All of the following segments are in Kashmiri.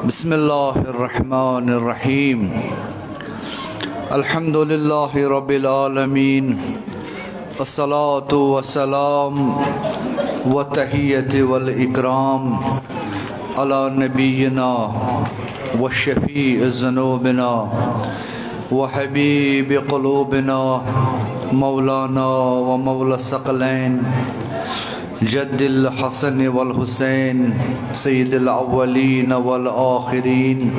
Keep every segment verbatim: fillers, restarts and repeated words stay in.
بسم الله الرحمن الرحيم. الحمد لله رب العالمين. الصلاة والسلام والتحية والإكرام على نبينا وشفيع ذنوبنا وحبيب قلوبنا مولانا ومولى الثقلين جد الحسن والحسين سيد الأولين والآخرين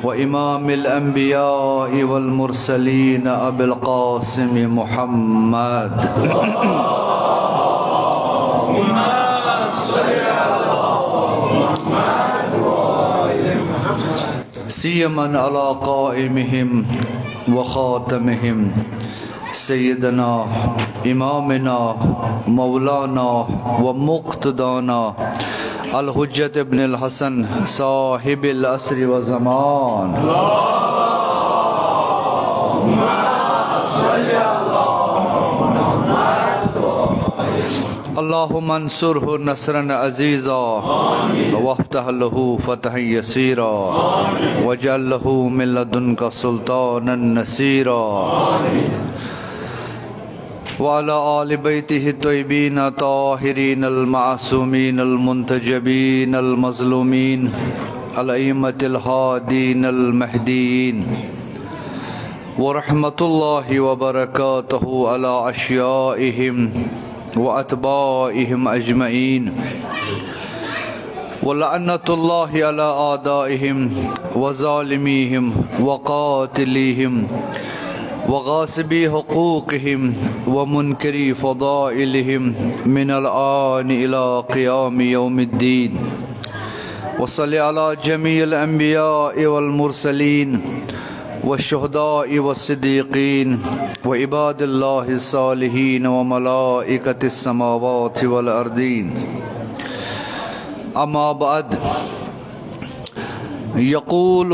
وإمام الأنبياء والمرسلين أبي القاسم محمد. سيما على قائمهم وخاتمهم سيدنا إمامنا مولانا ومقتدانا الحجة ابن الحسن صاحب العصر والزمان. اللهم انصره نصرا عزيزا وافتح له فتحا يسيرا واجعل له من لدنك سلطانا نصيرا. وعلى آل بيته الطيبين الطاهرين المعصومين المنتجبين المظلومين الأئمة الهادين المهديين ورحمة الله وبركاته على أشيائهم وأتباعهم أجمعين. ولعنة الله على أعدائهم وظالميهم وقاتليهم وغاصبي حقوقهم ومنكري فضائلهم من الآن إلى قيام يوم الدين. وصل على جميع الأنبياء والمرسلين والشهداء والصديقين وعباد الله الصالحين وملائكة السماوات والأرضين. أما بعد، يقول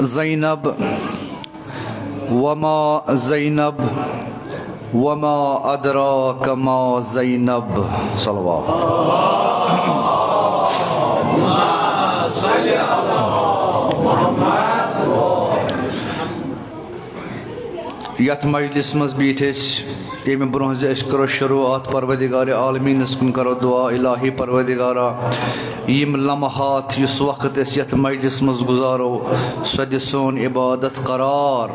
زينب: وما زينب وما أدراك ما زينب. صلوات. یتھ مجلس منٛز بیٖٹھۍ أسۍ، ییٚمہِ برونٛہہ زِ أسۍ کرو شروعات پروردگار عالمینس کُن کرو دعا، الہی پروردگارا، یِم لمحات، یُس وقت أسۍ یتھ مجلس منٛز گُزارو، سۄ دِ سون عبادت قرار۔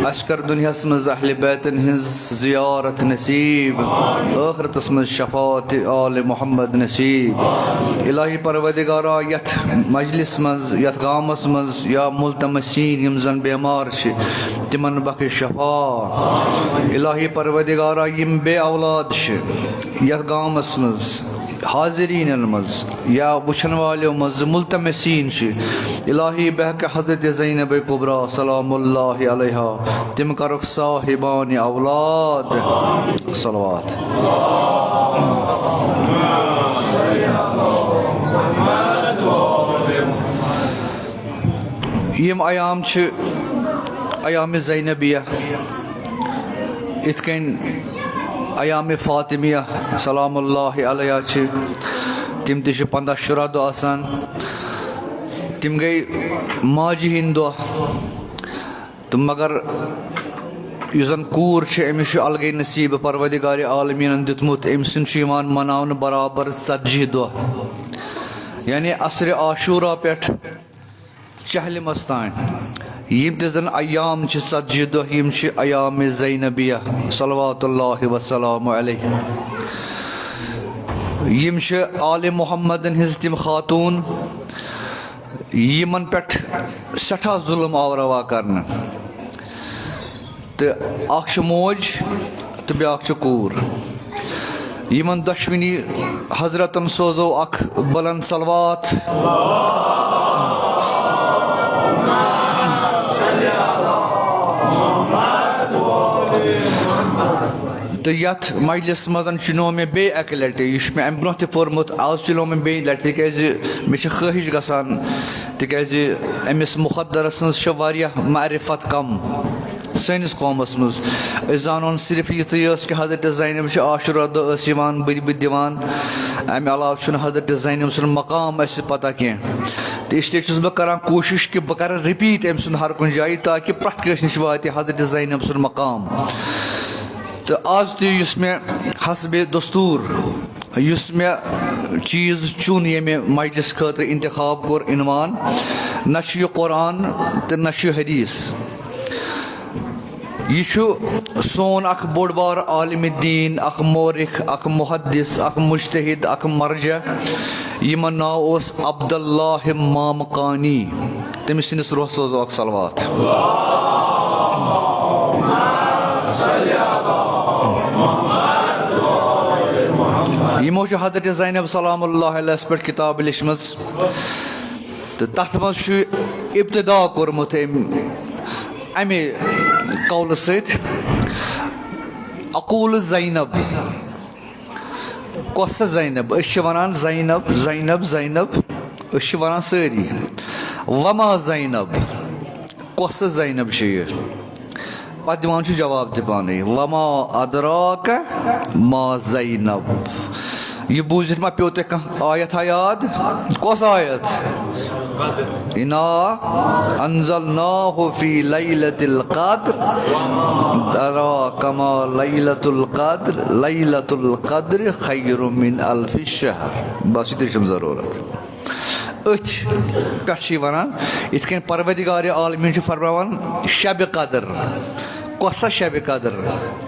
اسہِ کر دنیاہس منٛز اہل بیتن ہٕنٛز زیارت نصیب، ٲخرتس منٛز شفاعت آل محمد نصیب۔ الہی پروردگارا، یتھ مجلس منٛز، یتھ گامس منٛز یا ملتمسین، یِم زن بیمار چھِ، تِمن بخش شفا۔ الہی پروردگارا، یِم بے اولاد چھِ یتھ گامس منٛز، حاضرینن منٛز یا وٕچھن والیو منٛز ملتمسین چھِ، الہی بحق حضرت زینب کبریٰ سلام اللہ علیہا تِم کرُکھ صاحبان اولاد۔ صلوات۔ یِم ایام چھِ ایام زینبیہ، یِتھ کٔنۍ ایام فاطمیہ سلام اللہ علیہا چھِ، تِم تہِ چھِ پنٛداہ شُراہ دۄہ آسان۔ تِم گٔے ماجہِ ہِنٛدۍ دۄہ۔ تہٕ مگر یُس زن کوٗر چھِ، أمِس چھُ الگٕے نصیٖب پروردگار عالمیٖنن دیُتمُت۔ أمۍ سُنٛد چھُ یِوان مناونہٕ برابر ژتجی دۄہ، یعنی عصرِ عاشورہ پٮ۪ٹھ چہلمس تام۔ یِم تہِ زن ایام چھِ ژتجی دۄہ، یِم چھِ ایام زینبیہ صلوات اللہ وسلام علیہ۔ یِم چھِ آل محمدن ہٕنٛز تِم خاتوٗن، یِمن پٮ۪ٹھ سٮ۪ٹھاہ ظُلم آو روا کرنہٕ۔ تہٕ اکھ چھِ موج تہٕ بیٛاکھ چھِ کوٗر۔ یِمن دۄشوٕنی حضرتن سوزو اکھ بلند صلوات۔ تہٕ یتھ مجلس منٛز چُنیو مےٚ بیٚیہِ اکہِ لٹہِ، یہِ چھُ مےٚ امہِ برونٛہہ تہِ پوٚرمُت، از چُنیو مےٚ بیٚیہِ لٹہِ، تِکیازِ مےٚ چھِ خٲہِش گژھان، تِکیازِ أمِس مُخدرس ہٕنٛز چھِ واریاہ معرفت کم سٲنِس قومس منٛز۔ أسۍ زانون صرف یِژٕے یٲژ کہِ حضرت زینب چھِ عاشورہ دۄہ ٲس یِوان بٕدِ بٕدِ دِوان، امہِ علاوٕ چھُنہٕ حضرت زینب سُنٛد مقام اسہِ پتہ کینٛہہ۔ تہٕ اس لیے چھُس بہٕ کران کوٗشِش کہِ بہٕ کرٕ رِپیٖٹ أمۍ سُنٛد ہر کُنہِ جایہِ، تاکہِ پرٛٮ۪تھ کٲنٛسہِ نِش واتہِ حضرت زینب سُنٛد مقام۔ تہٕ آز تہِ یُس مےٚ حسبِ دستوٗر، یُس مےٚ چیٖز چُن، ییٚمہِ مجلس خٲطرٕ انتخاب کوٚر عنوان، نہ چھُ یہِ قرآن تہٕ نہ چھُ یہِ حدیث۔ یہِ چھُ سون اکھ بوٚڑ بار عالم دین، اکھ مورخ، اکھ محدث، اکھ مجتہد، اکھ مرجع۔ یِمن ناو اوس عبداللہ مامقانی۔ تٔمِس سٕنٛدِس روحس سوزو اکھ صلوات۔ یِمو چھُ حضرت زینب سلام اللہ علیہس پٮ۪ٹھ کتاب لیچھمٕژ، تہٕ تتھ منٛز چھُ ابتدا کوٚرمُت أمۍ امہِ قولہٕ سۭتۍ، اقول زینب۔ کۄس سۄ زینب؟ أسۍ چھِ ونان زینب، زینب، زینب، أسۍ چھِ ونان سٲری۔ وما زینب، کۄس سۄ زینب چھِ یہِ؟ پتہٕ دِوان چھُ جواب تہِ پانے، وما ادراک ما زینب۔ یہِ بوٗزِتھ ما پیوٚو تۄہہِ کانٛہہ آیت ہا یاد؟ کۄس آیت؟ انا انزلناہ فی لیلۃ القدر، ادراک ما لیلۃ القدر، لیلۃ القدر خیر من الف شہر۔ بس یِتُے چھُم ضروٗرت۔ أتھۍ پٮ۪ٹھ چھِ یہِ وَنان، یِتھ کٔنۍ پروردگار عالمیٖن چھُ فرماوان، شب قدر۔ کۄس سا شب قدر؟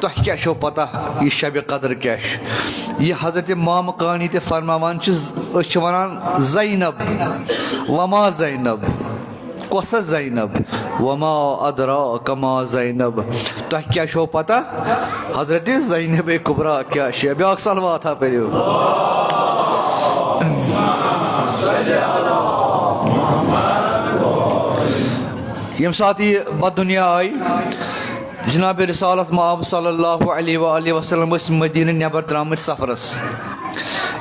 تۄہہِ کیٛاہ چھو پتہ یہِ شب قدر کیٛاہ چھُ؟ یہِ حضرت مامقانی تہِ فرماوان چھِ، أسۍ چھِ وَنان زینب، وما زینب۔ کۄس سا زینب؟ وما ادراک ما زینب۔ تۄہہِ کیٛاہ چھو پتہ حضرت زینب کبریٰ کیٛاہ چھِ؟ بیٛاکھ صلوات ہا پٔرِو۔ ییٚمہِ ساتہٕ یہِ بددُنیا آیہِ، جناب رسالت مآب صلی اللہ علیہ و آلہ وسلم ٲسۍ مدینہ نٮ۪بر درٛامٕتۍ سفرس۔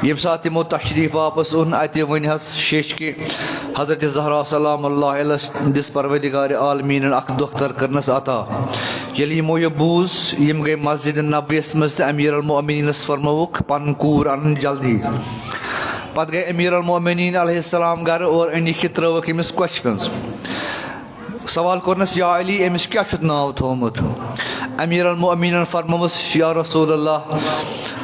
ییٚمہِ ساتہٕ تِمو تشریف واپس اوٚن، اتہِ ؤنۍ حظ شیٚچھ کہِ حضرت زہرا سلام اللہ علیہس دِژ پروردگار عالمیٖنن اکھ دۄہ تر کٔرنس عطا۔ ییٚلہِ یِمو یہِ بوٗز، یِم گٔے مسجد نبویس منٛز تہٕ امیر المؤمنینس فرمووُکھ پنُن کوٗر انُن جلدی۔ پتہٕ گٔے امیر المؤمنین علیہ السلام گرٕ اور أنِکھ یہِ ترٲوٕکھ أمِس کۄچھِ منٛز۔ سوال کوٚرنس، یا علی، أمِس کیٛاہ چھُتھ ناو تھوومُت؟ امیر المؤمنین فرمووُس، یا رسول اللہ،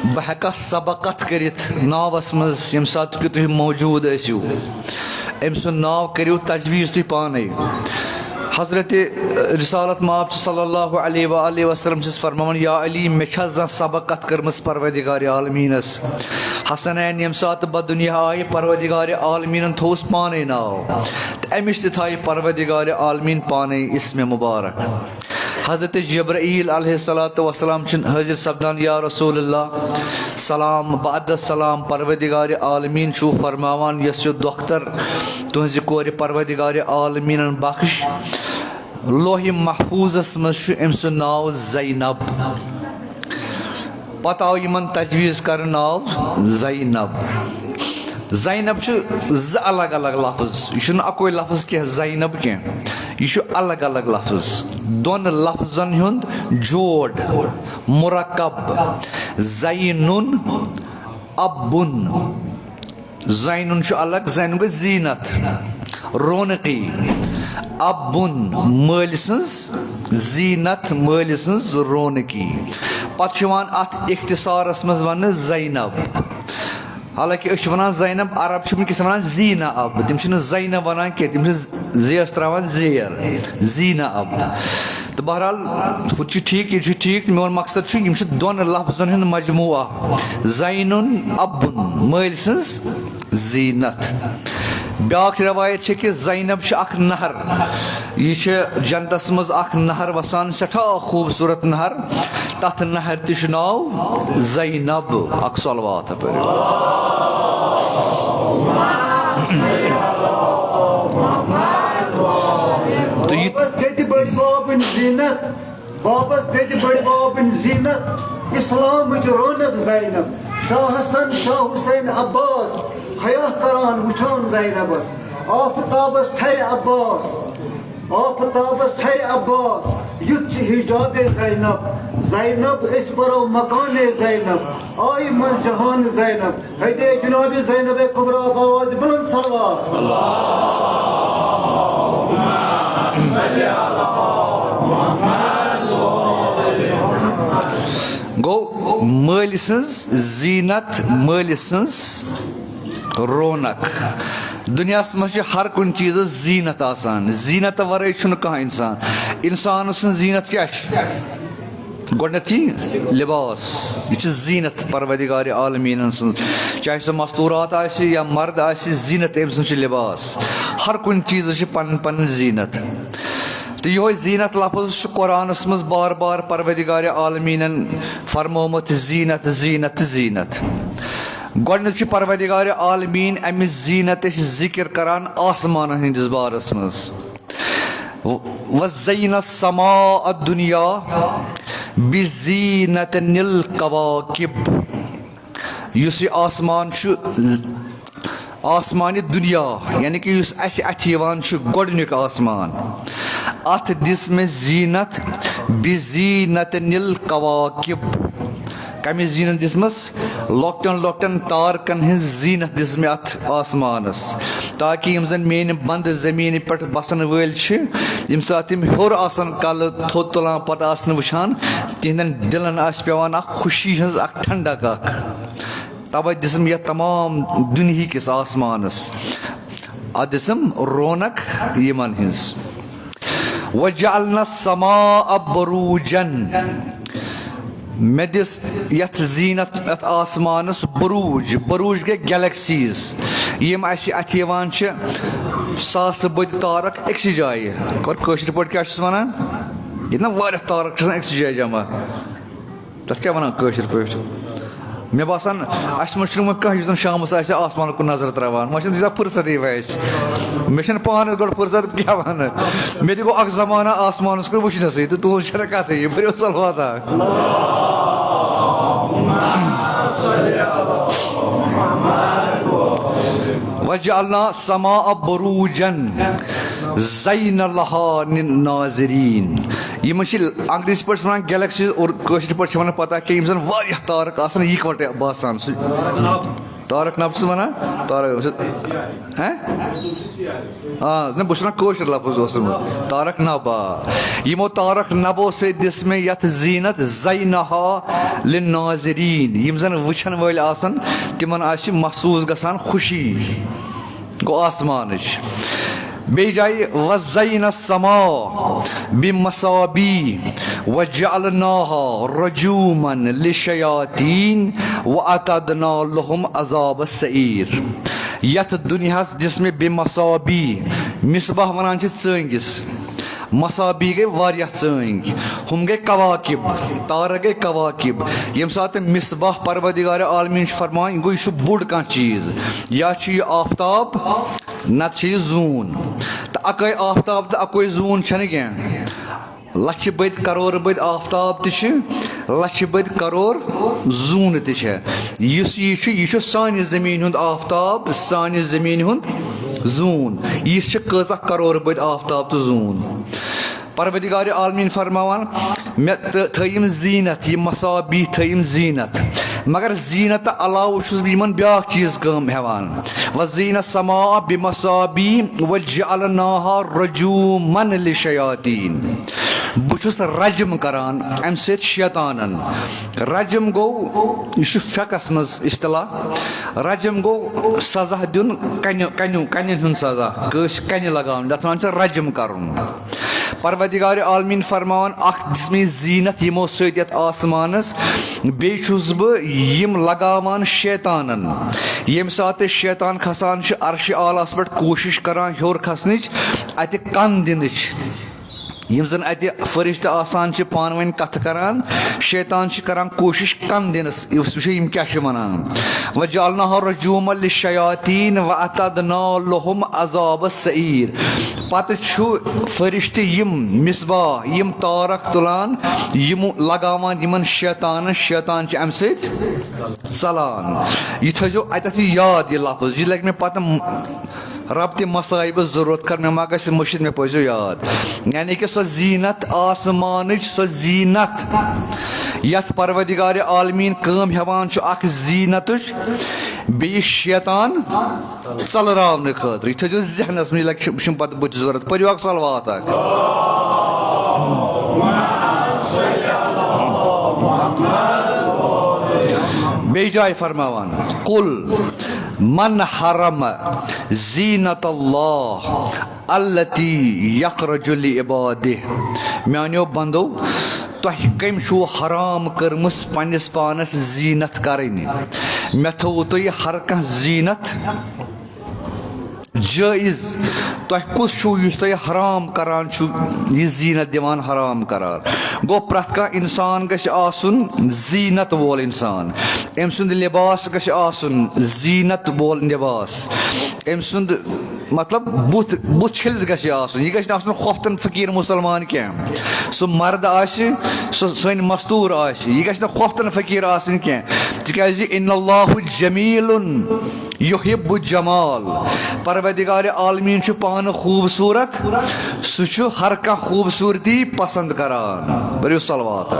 بہٕ ہٮ۪کا سبقت کٔرِتھ ناوس منٛز، ییٚمہِ ساتہٕ کہِ تُہۍ موجود ٲسِو؟ أمۍ سُنٛد ناو کٔرِو تجویز تُہۍ پانے۔ حضرت رسالت مآب چھِ صلی اللہ علیہ و آلہ وسلم چھِس فرماوان، یا علی، مےٚ چھا زانٛہہ سبقت کٔرمٕژ پروردگار عالمیٖنس؟ حسنین ییٚمہِ ساتہٕ بددُنیا آیہِ، پروردگار عالمیٖنن تھووُس پانے ناو، تہٕ أمِس تہِ تھایہِ پروردگار عالمیٖن پانے اسم مبارک۔ حضرت جبرائیل علیہ الصلوۃ والسلام چھُنہٕ حٲضِر سپدان، یا رسول اللہ، سلام بعد السلام، پروردگار عالمیٖن چھُ فرماوان، یۄس یہِ دۄختر تُہنٛزِ کورِ پروردگار عالمیٖنن بخش، لوح محفوظس منٛز چھُ أمۍ سُنٛد ناو زینب۔ پتہٕ آو یِمن تجویز کرنہٕ ناو زینب۔ زینب چھُ زٕ الگ الگ لفظ، یہِ چھُنہٕ اکوے لفظ کینٛہہ زینب کینٛہہ، یہِ چھُ الگ الگ لفظ، دۄن لفظن ہُنٛد جوڑ، مرکب۔ زینُن ابُن۔ زینُن چھُ الگ، زینُن گٔے زینت، رونقی۔ ابُن، مٲلۍ سٕنٛز زینت، مٲلۍ سٕنٛز رونقی۔ پتہٕ چھُ یِوان اتھ اختصارس منٛز وننہٕ زینب۔ حالانکہ أسۍ چھِ ونان زینب، عرب چھِ وٕنکیٚس ونان زینہ اب، تِم چھِنہٕ زینب ونان کینٛہہ، تِم چھِ زیس تراوان زیر، زینہ اب۔ تہٕ بہرحال، ہُہ تہِ چھُ ٹھیٖک، یہِ تہِ چھُ ٹھیٖک۔ میون مقصد چھُ، یِم چھِ دۄن لفظن ہُنٛد مجموعہ، زینُن ابُن، مٲلۍ سٕنٛز زینت۔ بیٛاکھ روایت چھِ کہِ زینب چھِ اکھ نہر، یہِ چھِ جنتس منٛز اکھ نہر وسان، سٮ۪ٹھاہ خوٗبصوٗرت نہر۔ تتھ نہر تہِ چھُ ناو زینب۔ اکھ صلوات پٔرِو۔ تہٕ یہِ بابس دٔدِ بٔڑۍ بابٕنۍ زینت، بابس دٔدِ بٔڑۍ بابٕنۍ زینت، اسلامٕچ رونق زینب۔ شاہ حسن، شاہ حسین، عباس، حیا کران وٕچھان زینبس۔ آفتابس ٹھرِ عباس، آفتابس ٹھرِ عباس، یُتھ چھُ حجابِ زینب۔ زینب، أسۍ پرو مکانِ زینب، آیہِ منٛز جہان زینب۔ ہدے جناب زینب کبریٰ باواز بلند صلوات۔ مٲلۍ سٕنٛز زیٖنت، مٲلۍ سٕنٛز رونق۔ دُنیاہَس منٛز چھِ ہر کُنہِ چیٖزَس زیٖنت آسان۔ زیٖنت وَرٲے چھُنہٕ کانٛہہ اِنسان۔ اِنسان سٕنٛز زیٖنت کیٛاہ چھِ؟ گۄڈٕنٮ۪تھٕے لِباس۔ یہِ چھِ زیٖنت پروردگار عالمیٖنَن سٕنٛز۔ چاہے سُہ مستوٗرات آسہِ یا مرد آسہِ، زیٖنت أمۍ سٕنٛز چھِ لِباس۔ ہر کُنہِ چیٖزَس چھِ پَنٕنۍ پَنٕنۍ زیٖنت۔ تہٕ یِہوٚے زیٖنت لفظ چھُ قرآنَس منٛز بار بار پروردگار عالمیٖنَن فرمومُت، زیٖنت، زیٖنت، زیٖنت۔ گۄڈٕنیُک چھُ پروردگار عالمیٖن اَمہِ زیٖنتٕچ ذِکِر کران آسمانَن ہٕنٛدِس بارَس منٛز۔ وَزَيَّنَّا السَّمَاءَ الدُّنْيَا بِزِينَةٍ الْكَوَاكِبِ۔ یُس یہِ آسمان چھُ، آسمانِ دُنیا، یعنی کہِ یُس اَسہِ اَتھِ یِوان چھُ گۄڈٕنیُک آسمان، اَتھ دِژ مےٚ زیٖنت، بِزِينَةٍ الْكَوَاكِبِ۔ کَمِچ زیٖنت دِژمٕژ؟ لۄکٹٮ۪ن لۄکٹٮ۪ن تارکَن ہٕنٛز زیٖنت دِژ مےٚ اَتھ آسمانَس، تاکہِ یِم زَن میٛانہِ بَندٕ زٔمیٖنہِ پٮ۪ٹھ بَسَن وٲلۍ چھِ، ییٚمہِ ساتہٕ تِم ہیوٚر آسَن کَلہٕ تھوٚد تُلان، پَتہٕ آسَن وٕچھان، تِہِنٛدٮ۪ن دِلَن آسہِ پٮ۪وان اَکھ خوشی ہٕنٛز اَکھ ٹھنڈک اَکھ۔ تَوَے دِژٕم یَتھ تمام دُنہِکِس آسمانَس، اَتھ دِژٕم رونق یِمَن ہٕنٛز۔ وَجَعَلْنَا السَّمَاءَ بُرُوجًا۔ مےٚ دِژ یَتھ زیٖنت، یَتھ آسمانَس بُروٗج۔ بُروٗج گٔے گیلیکسیٖز، یِم اَسہِ اَتھِ یِوان چھِ ساسہٕ بٔدۍ تارَک أکسٕے جایہِ۔ اور کٲشِر پٲٹھۍ کیٛاہ چھِس وَنان؟ ییٚتہِ نہ واریاہ تارَک چھِ آسان أکسٕے جایہِ جمع۔ تَتھ کیٛاہ وَنان کٲشِر پٲٹھۍ؟ مےٚ باسان، اَسہِ منٛز چھُنہٕ وۄنۍ کانٛہہ یُس زَن شامَس آسہِ آسمانَس کُن نظر ترٛاوان۔ وۄنۍ چھَنہٕ تیٖژاہ فرصتٕے وۄنۍ اَسہِ۔ مےٚ چھَنہٕ پانَس گۄڈٕ فرصت، کیٛاہ وَنہٕ؟ مےٚ تہِ گوٚو اَکھ زمانہ آسمانَس کُن وٕچھنَسٕے، تہٕ تُہٕنٛز چھَنہٕ کَتھٕے۔ بٔرِو صلوات اَکھ۔ وَجَعَلْنَا السَّمَاءَ بُرُوجًا زَيَّنَّاهَا لِلنَّاظِرِينَ۔ یِمَن چھِ انگریزی پٲٹھۍ وَنان گیلیکسیٖز، اور کٲشِر پٲٹھۍ چھِ وَنان پَتہ کینٛہہ، یِم زَن واریاہ تارَک آسَن یِکوَٹہٕ باسان۔ سُہ تارَک ناو چھُس وَنان، تارَک، ہہ؟ آ، نہ، بہٕ چھُس وَنان کٲشُر لفظ اوسُم۔ تارَک نَب، آ۔ یِمو تارَک نَبو سۭتۍ دِژ مےٚ یَتھ زیٖنت، زَیَّنَّاهَا لِلنَّاظِرِينَ۔ یِم زَن وٕچھَن وٲلۍ آسَن، تِمَن آسہِ محسوٗس گژھان خوشی۔ گوٚو آسمانٕچ۔ بیٚیہِ جایہِ، وَزَيَّنَّا السَّمَاءَ بِمَصَابِيحَ وَجَعَلْنَاهَا رُجُومًا لِلشَّيَاطِينِ وَأَعْتَدْنَا لَهُمْ عَذَابَ السَّعِيرِ۔ یَتھ دُنیاہَس دِژ مےٚ بِمَصَابِیح، مِصباح وَنان چھِ ژٲنٛگِس۔ مصابیح گٔے واریاہ ژٲنٛگۍ، ہُم گٔے کواکب، تارک گٔے کواکب۔ ییٚمہِ ساتہٕ مصباح پروردگار عالمیٖن چھُ فرماوان، یہِ گوٚو، یہِ چھُ بوٚڑ کانٛہہ چیٖز، یا چھُ یہِ آفتاب، نتہٕ چھُ یہِ زوٗن۔ تہٕ اَکٲے آفتاب تہٕ اَکُے زوٗن چھَنہٕ کینٛہہ۔ لَچھِ بٔدۍ، کَرورٕ بٔدۍ آفتاب تہِ چھِ، لَچھِ بٔدۍ کَرور زوٗنہٕ تہِ چھِ۔ یُس یہِ چھُ، یہِ چھُ سانہِ زٔمیٖنہِ ہُنٛد آفتاب، سانہِ زٔمیٖنہِ ہُنٛد زوٗن۔ یہِ چھِ کۭژاہ کَرورٕ بٔدۍ آفتاب تہٕ زوٗن۔ پروردگار عالمیٖن فرماوان، مےٚ تہٕ تھٲیِم زیٖنت، یہِ مصابیح تھٲیِم زیٖنت، مگر زیٖنت علاوٕ چھُس بہٕ یِمن بیٛاکھ چیٖز کٲم ہٮ۪وان۔ وَزَیَّنَّا السَّمَاءَ بِمَصَابِیحَ وَجَعَلْنَاهَا رُجُومًا لِلشَّیَاطِینِ۔ بہٕ چھُس رجم کران اَمہِ سۭتۍ شیطانن۔ رجم گوٚو، یہِ چھُ فقہس منٛز اصطلاح، رجم گوٚو سزا دیُن کنہِ، کنیو، کنٮ۪ن ہُنٛد سزا، کٲنٛسہِ کنہِ لگاوُن، یَتھ وَنان چھِ رجم کرُن۔ پروردگار عالمیٖن فرماوان، اکھ دِژ مےٚ زیٖنت یِمو سۭتۍ یَتھ آسمانَس، بیٚیہِ چھُس بہٕ یِم لگاوان شیطانَن۔ ییٚمہِ ساتہٕ شیطان کھسان چھُ عرشِ اعلیٰ ہَس پٮ۪ٹھ، کوٗشِش کران ہیوٚر کھسنٕچ، اَتہِ کَن دِنٕچ۔ یِم زَن اَتہِ فرشتہٕ آسان چھِ پانہٕ ؤنۍ کَتھٕ کران، شیطان چھُ کران کوٗشِش کَن دِنَس، أسۍ وٕچھو یِم کیٛاہ چھِ وَنان۔ وَجَعَلْنَاهَا رُجُومًا لِلشَّیَاطِینِ وَأَعْتَدْنَا لَهُمْ عَذَابَ السَّعِيرِ۔ پتہٕ چھُ فرشتہٕ یِم مصباح، یِم تارک تُلان، یِم لگاوان یِمن شیطانن، شیطان چھِ اَمہِ سۭتۍ ژلان۔ یہِ تھٲیزیو اَتٮ۪تھ یاد، یہِ لفظ، یہِ لگہِ مےٚ پتہٕ رب تہِ مصائبس ضرورت، کر مےٚ ما گژھِ مٔشِتھ، مےٚ پٲیزیو یاد۔ یعنی کہِ سۄ زیٖنت، آسمانٕچ سۄ زیٖنت، یتھ پروردگار عالمیٖن کٲم ہٮ۪وان چھُ اکھ زیٖنتٕچ، بیٚیہِ شیطان ژلراونہٕ خٲطرٕ۔ یہِ تھٲیزیو ذہنس منٛز، یہِ لگہِ، چھُم پتہٕ بُتھِ ضرورت۔ پٔرِو اکھ صلوات اکھ۔ بیٚیہِ جایہِ فرماوان، "قل من حرم زینت اللہ التی یخرج لعبادہ"، میانیو بندو، تۄہہِ کٔمۍ چھُو حرام کٔرمٕژ پننِس پانس زینت کرٕنۍ؟ مےٚ تھوٚوُ تۄہہِ ہر کانٛہہ زینت جٲیز۔ تۄہہِ کُس چھُو یُس تۄہہِ حرام کران چھُو، یہِ زینت دِوان حرام قرار؟ گوٚو، پرٛٮ۪تھ کانٛہہ انسان گژھِ آسُن زینت وول انسان۔ أمۍ سُنٛد لباس گژھِ آسُن زینت وول لباس۔ أمۍ سُنٛد، مطلب، بُتھ، بُتھ چھٔلِتھ گژھِ آسُن۔ یہِ گژھِ نہٕ آسُن خۄفتن فقیٖر مُسلمان کینٛہہ۔ سُہ مرد آسہِ، سُہ سٲنۍ مستوٗر آسہِ، یہِ گژھِ نہٕ خۄفتن فقیٖر آسٕنۍ کینٛہہ۔ تِکیٛازِ ان اللہ جمیل یحب الجمال، پروردگار عالمین چھُ پانہٕ خوٗبصوٗرت، سُہ چھُ ہر کانٛہہ خوٗبصوٗرتی پسند کران۔ پٔرِو صلوات۔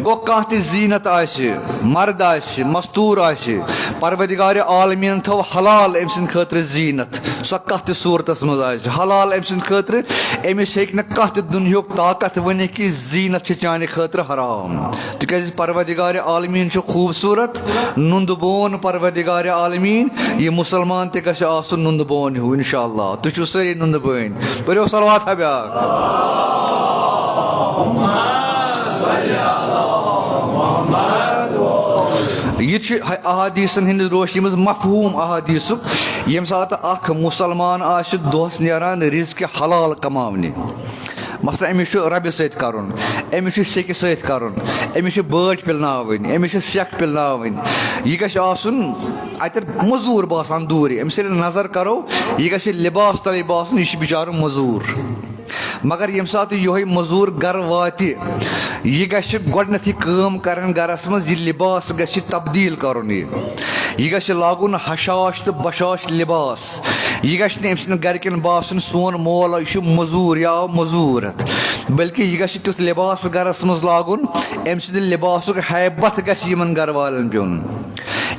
گوٚو، کانٛہہ تہِ زینت آسہِ، مرد آسہِ، مستوٗر آسہِ، پروردگار عالمین تھٲو حلال أمۍ سٕنٛدِ خٲطرٕ زینت۔ سۄ کتھ تہِ صورتس منٛز آسہِ حلال أمۍ سٕنٛدِ خٲطرٕ، أمِس ہیٚکہِ نہٕ کانٛہہ تہِ دُنیہُک طاقت ؤنِتھ کہِ زینت چھِ چانہِ خٲطرٕ حرام، تِکیٛازِ پروردگار عالمین چھُ خوٗبصوٗرت، نُنٛدٕ بون پروردگار عالمین۔ یہِ مُسلمان تہِ گژھِ آسُن نُنٛدٕ بون ہیوٗ، انشاءاللہ۔ تُہۍ چھِو سٲری نُنٛدٕ بٲنۍ، پٔرِو صلوات ہا بیٛاکھ۔ یہِ چھُ احادیثن ہٕنٛدِس روشنی منٛز مفہوم احادیثُک، ییٚمہِ ساتہٕ اکھ مُسلمان آسہِ دۄہس نیران رزق حلال کماونہِ۔ مثلاً، أمِس چھُ ربہِ سۭتۍ کرُن، أمِس چھُ سیٚکہِ سۭتۍ کرُن، أمِس چھِ بٲٹھۍ پِلناوٕنۍ، أمِس چھِ سیٚکھ پِلناوٕنۍ۔ یہِ گژھِ آسُن اتٮ۪ن مٔزوٗر باسان دوٗرِ۔ أمِس ییٚلہِ نظر کرو، یہِ گژھِ لباس تلٕے باسُن، یہِ چھُ بِچارٕ مٔزوٗر۔ مگر ییٚمہِ ساتہٕ یِہوٚے مٔزوٗر گرٕ واتہِ، یہِ گژھِ گۄڈٕنیتھٕے کٲم کرٕنۍ گرس منٛز، یہِ لباس گژھِ تبدیل کرُن۔ یہِ، یہِ گژھِ لاگُن حشاش تہٕ بشاش لباس۔ یہِ گژھِ نہٕ أمۍ سٕنٛدٮ۪ن گرِکٮ۪ن باسُن، سون مول، یہِ چھُ مٔزوٗر، یہِ آو مٔزوٗر ہٮ۪تھ، بلکہِ یہِ گژھِ تیُتھ لباس گرس منٛز لاگُن، أمۍ سٕنٛدِ لباسُک ہیبت گژھِ یِمن گرٕ والٮ۪ن پیوٚن۔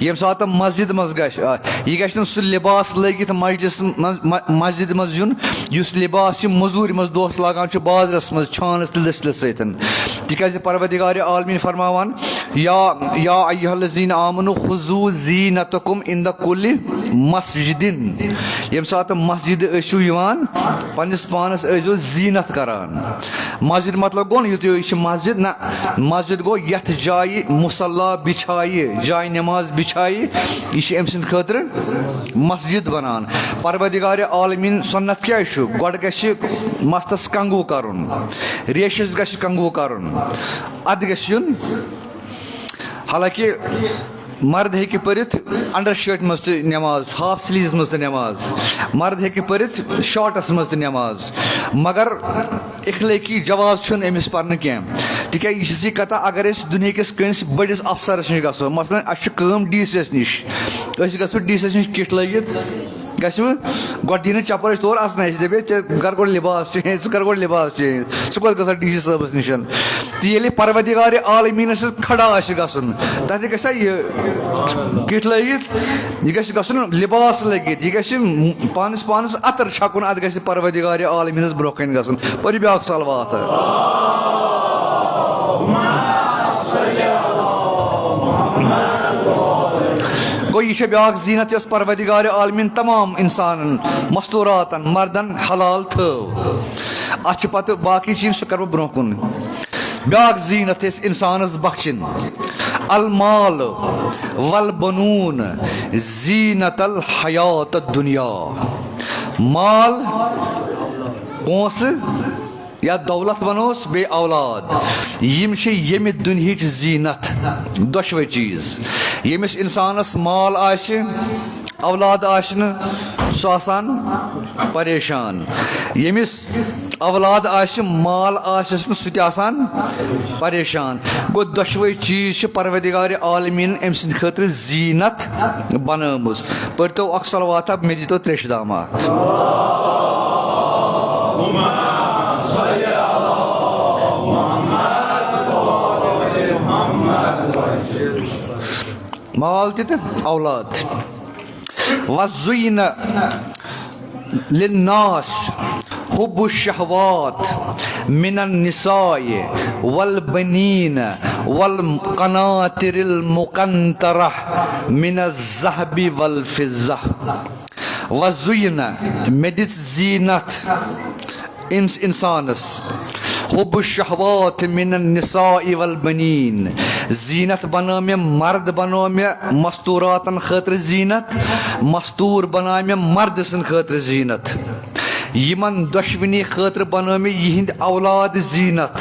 ییٚمہِ ساتہٕ مسجد منٛز گژھِ، آ، یہِ گژھِ نہٕ سُہ لباس لٲگِتھ مجلس منٛز، م-، مسجد منٛز یُن، یُس لباس یہِ مٔزوٗرِ منٛز دۄہس لاگان چھُ بازرس منٛز چھانس تہٕ لٔسلہِ سۭتۍ۔ تِکیٛازِ پروردگار عالمین فرماوان، یا، یا ایھا الذین آمنوا خذوا زینتکم عند کل مسجد۔ ییٚمہِ ساتہٕ مسجد ٲسِو یِوان، پننِس پانس ٲسۍزیو زینت کران۔ مسجد مطلب گوٚو نہٕ یُتُے یہِ چھِ مسجد، نہ، مسجد گوٚو یتھ جایہِ مصلی بچھایہِ، جایہِ نماز بچھایہِ، یہِ چھِ أمۍ سٕنٛدِ خٲطرٕ مسجد بنان۔ پروردگار عالمین سنت کیٛاہ چھُ؟ گۄڈٕ گژھِ مستس کنگو کرُن، ریشس گژھِ کنگو کرُن، ادٕ گژھِ یُن۔ حالانکہ مرد ہیٚکہِ پٔرِتھ انڈر شرٹ منٛز تہِ نماز، ہاف سلیوز منٛز تہِ نماز، مرد ہیٚکہِ پٔرِتھ شارٹس منٛز تہِ نماز، مگر اخلٲقی جواز چھُنہٕ أمِس پرنہٕ کینٛہہ۔ تِکیٛازِ یہِ چھِ زِ کتھا، اگر أسۍ دُنیہکِس کٲنٛسہِ بٔڑِس افسرس نِش گژھو، مثلاً، اسہِ چھِ کٲم ڈی سی یس نِش، أسۍ گژھو ڈی سی یس نِش کِٹ لٲگِتھ، گژھِ وۄنۍ گۄڈٕ دِیہِ نہٕ چپر أسۍ تورٕ اژنَے، أسۍ دَپہِ، "ژےٚ کر گۄڈٕ لباس change، ژٕ کر گۄڈٕ لباس change، ژٕ کوٚت گژھکھ ڈی سی صٲبس نِش؟" تہٕ ییٚلہِ پروردگار عالمیٖنس سۭتۍ کھڑا آسہِ گژھُن، تتہِ گژھِ یہِ کِٹ لٲگِتھ، یہِ گژھِ گژھُن لباس لٲگِتھ، یہِ گژھِ پانس پانس عطر چھکُن، اتھ گژھِ پروردگار عالمیٖنس برونٛہہ کنہِ گژھُن۔ پٔرِو بیاکھ صلوات۔ گوٚو، یہِ چھےٚ بیٛاکھ زیٖنت یۄس پروردگار عالمیٖن تمام انسانن، مستوراتن، مردن حلال تھٲو۔ اتھ چھِ پتہٕ باقٕے چیٖز، سُہ کرٕ بہٕ برٛونٛہہ کُن۔ بیٛاکھ زیٖنت یۄس انسانس بخشِن، المال والبنون زینت الحیات الدنیا۔ مال، پونٛسہٕ، یا دولت ونوس، بیٚیہِ اولاد، یِم چھِ ییٚمہِ دُنہِچ زیٖنت، دۄشوے چیٖز۔ ییٚمِس انسانس مال آسہِ، اولاد آسہِ نہٕ، سُہ آسان پریشان۔ ییٚمِس اولاد آسہِ، مال آسٮ۪س نہٕ، سُہ تہِ آسان پریشان۔ گوٚو، دۄشوے چیٖز چھِ پروردگار عالمیٖن أمۍ سٕنٛدِ خٲطرٕ زیٖنت بنٲومٕژ۔ پٔرۍتو اکھ صلواتہ، مےٚ دیٖتو تریشہِ دام اکھ۔ مال تہِ تہٕ اولاد تہِ۔ وَزُیِّنَ لِلنَّاسِ حب الشهوات من النساء والبنين والقناطر المقنطرة من الذهب والفضة وزين، مےٚ دِژ زیٖنت أمِس اِنسانس، حب الشهوات من النساء والبنين، زیٖنت بنٲو مےٚ، مرد بنٲو مےٚ مستوراتن خٲطرٕ زیٖنت، مستور بناو مےٚ مرد سٕنٛدِ خٲطرٕ زیٖنت۔ یِمن دۄشوٕنی خٲطرٕ بنٲو مےٚ یِہنٛدۍ اولاد زیٖنت۔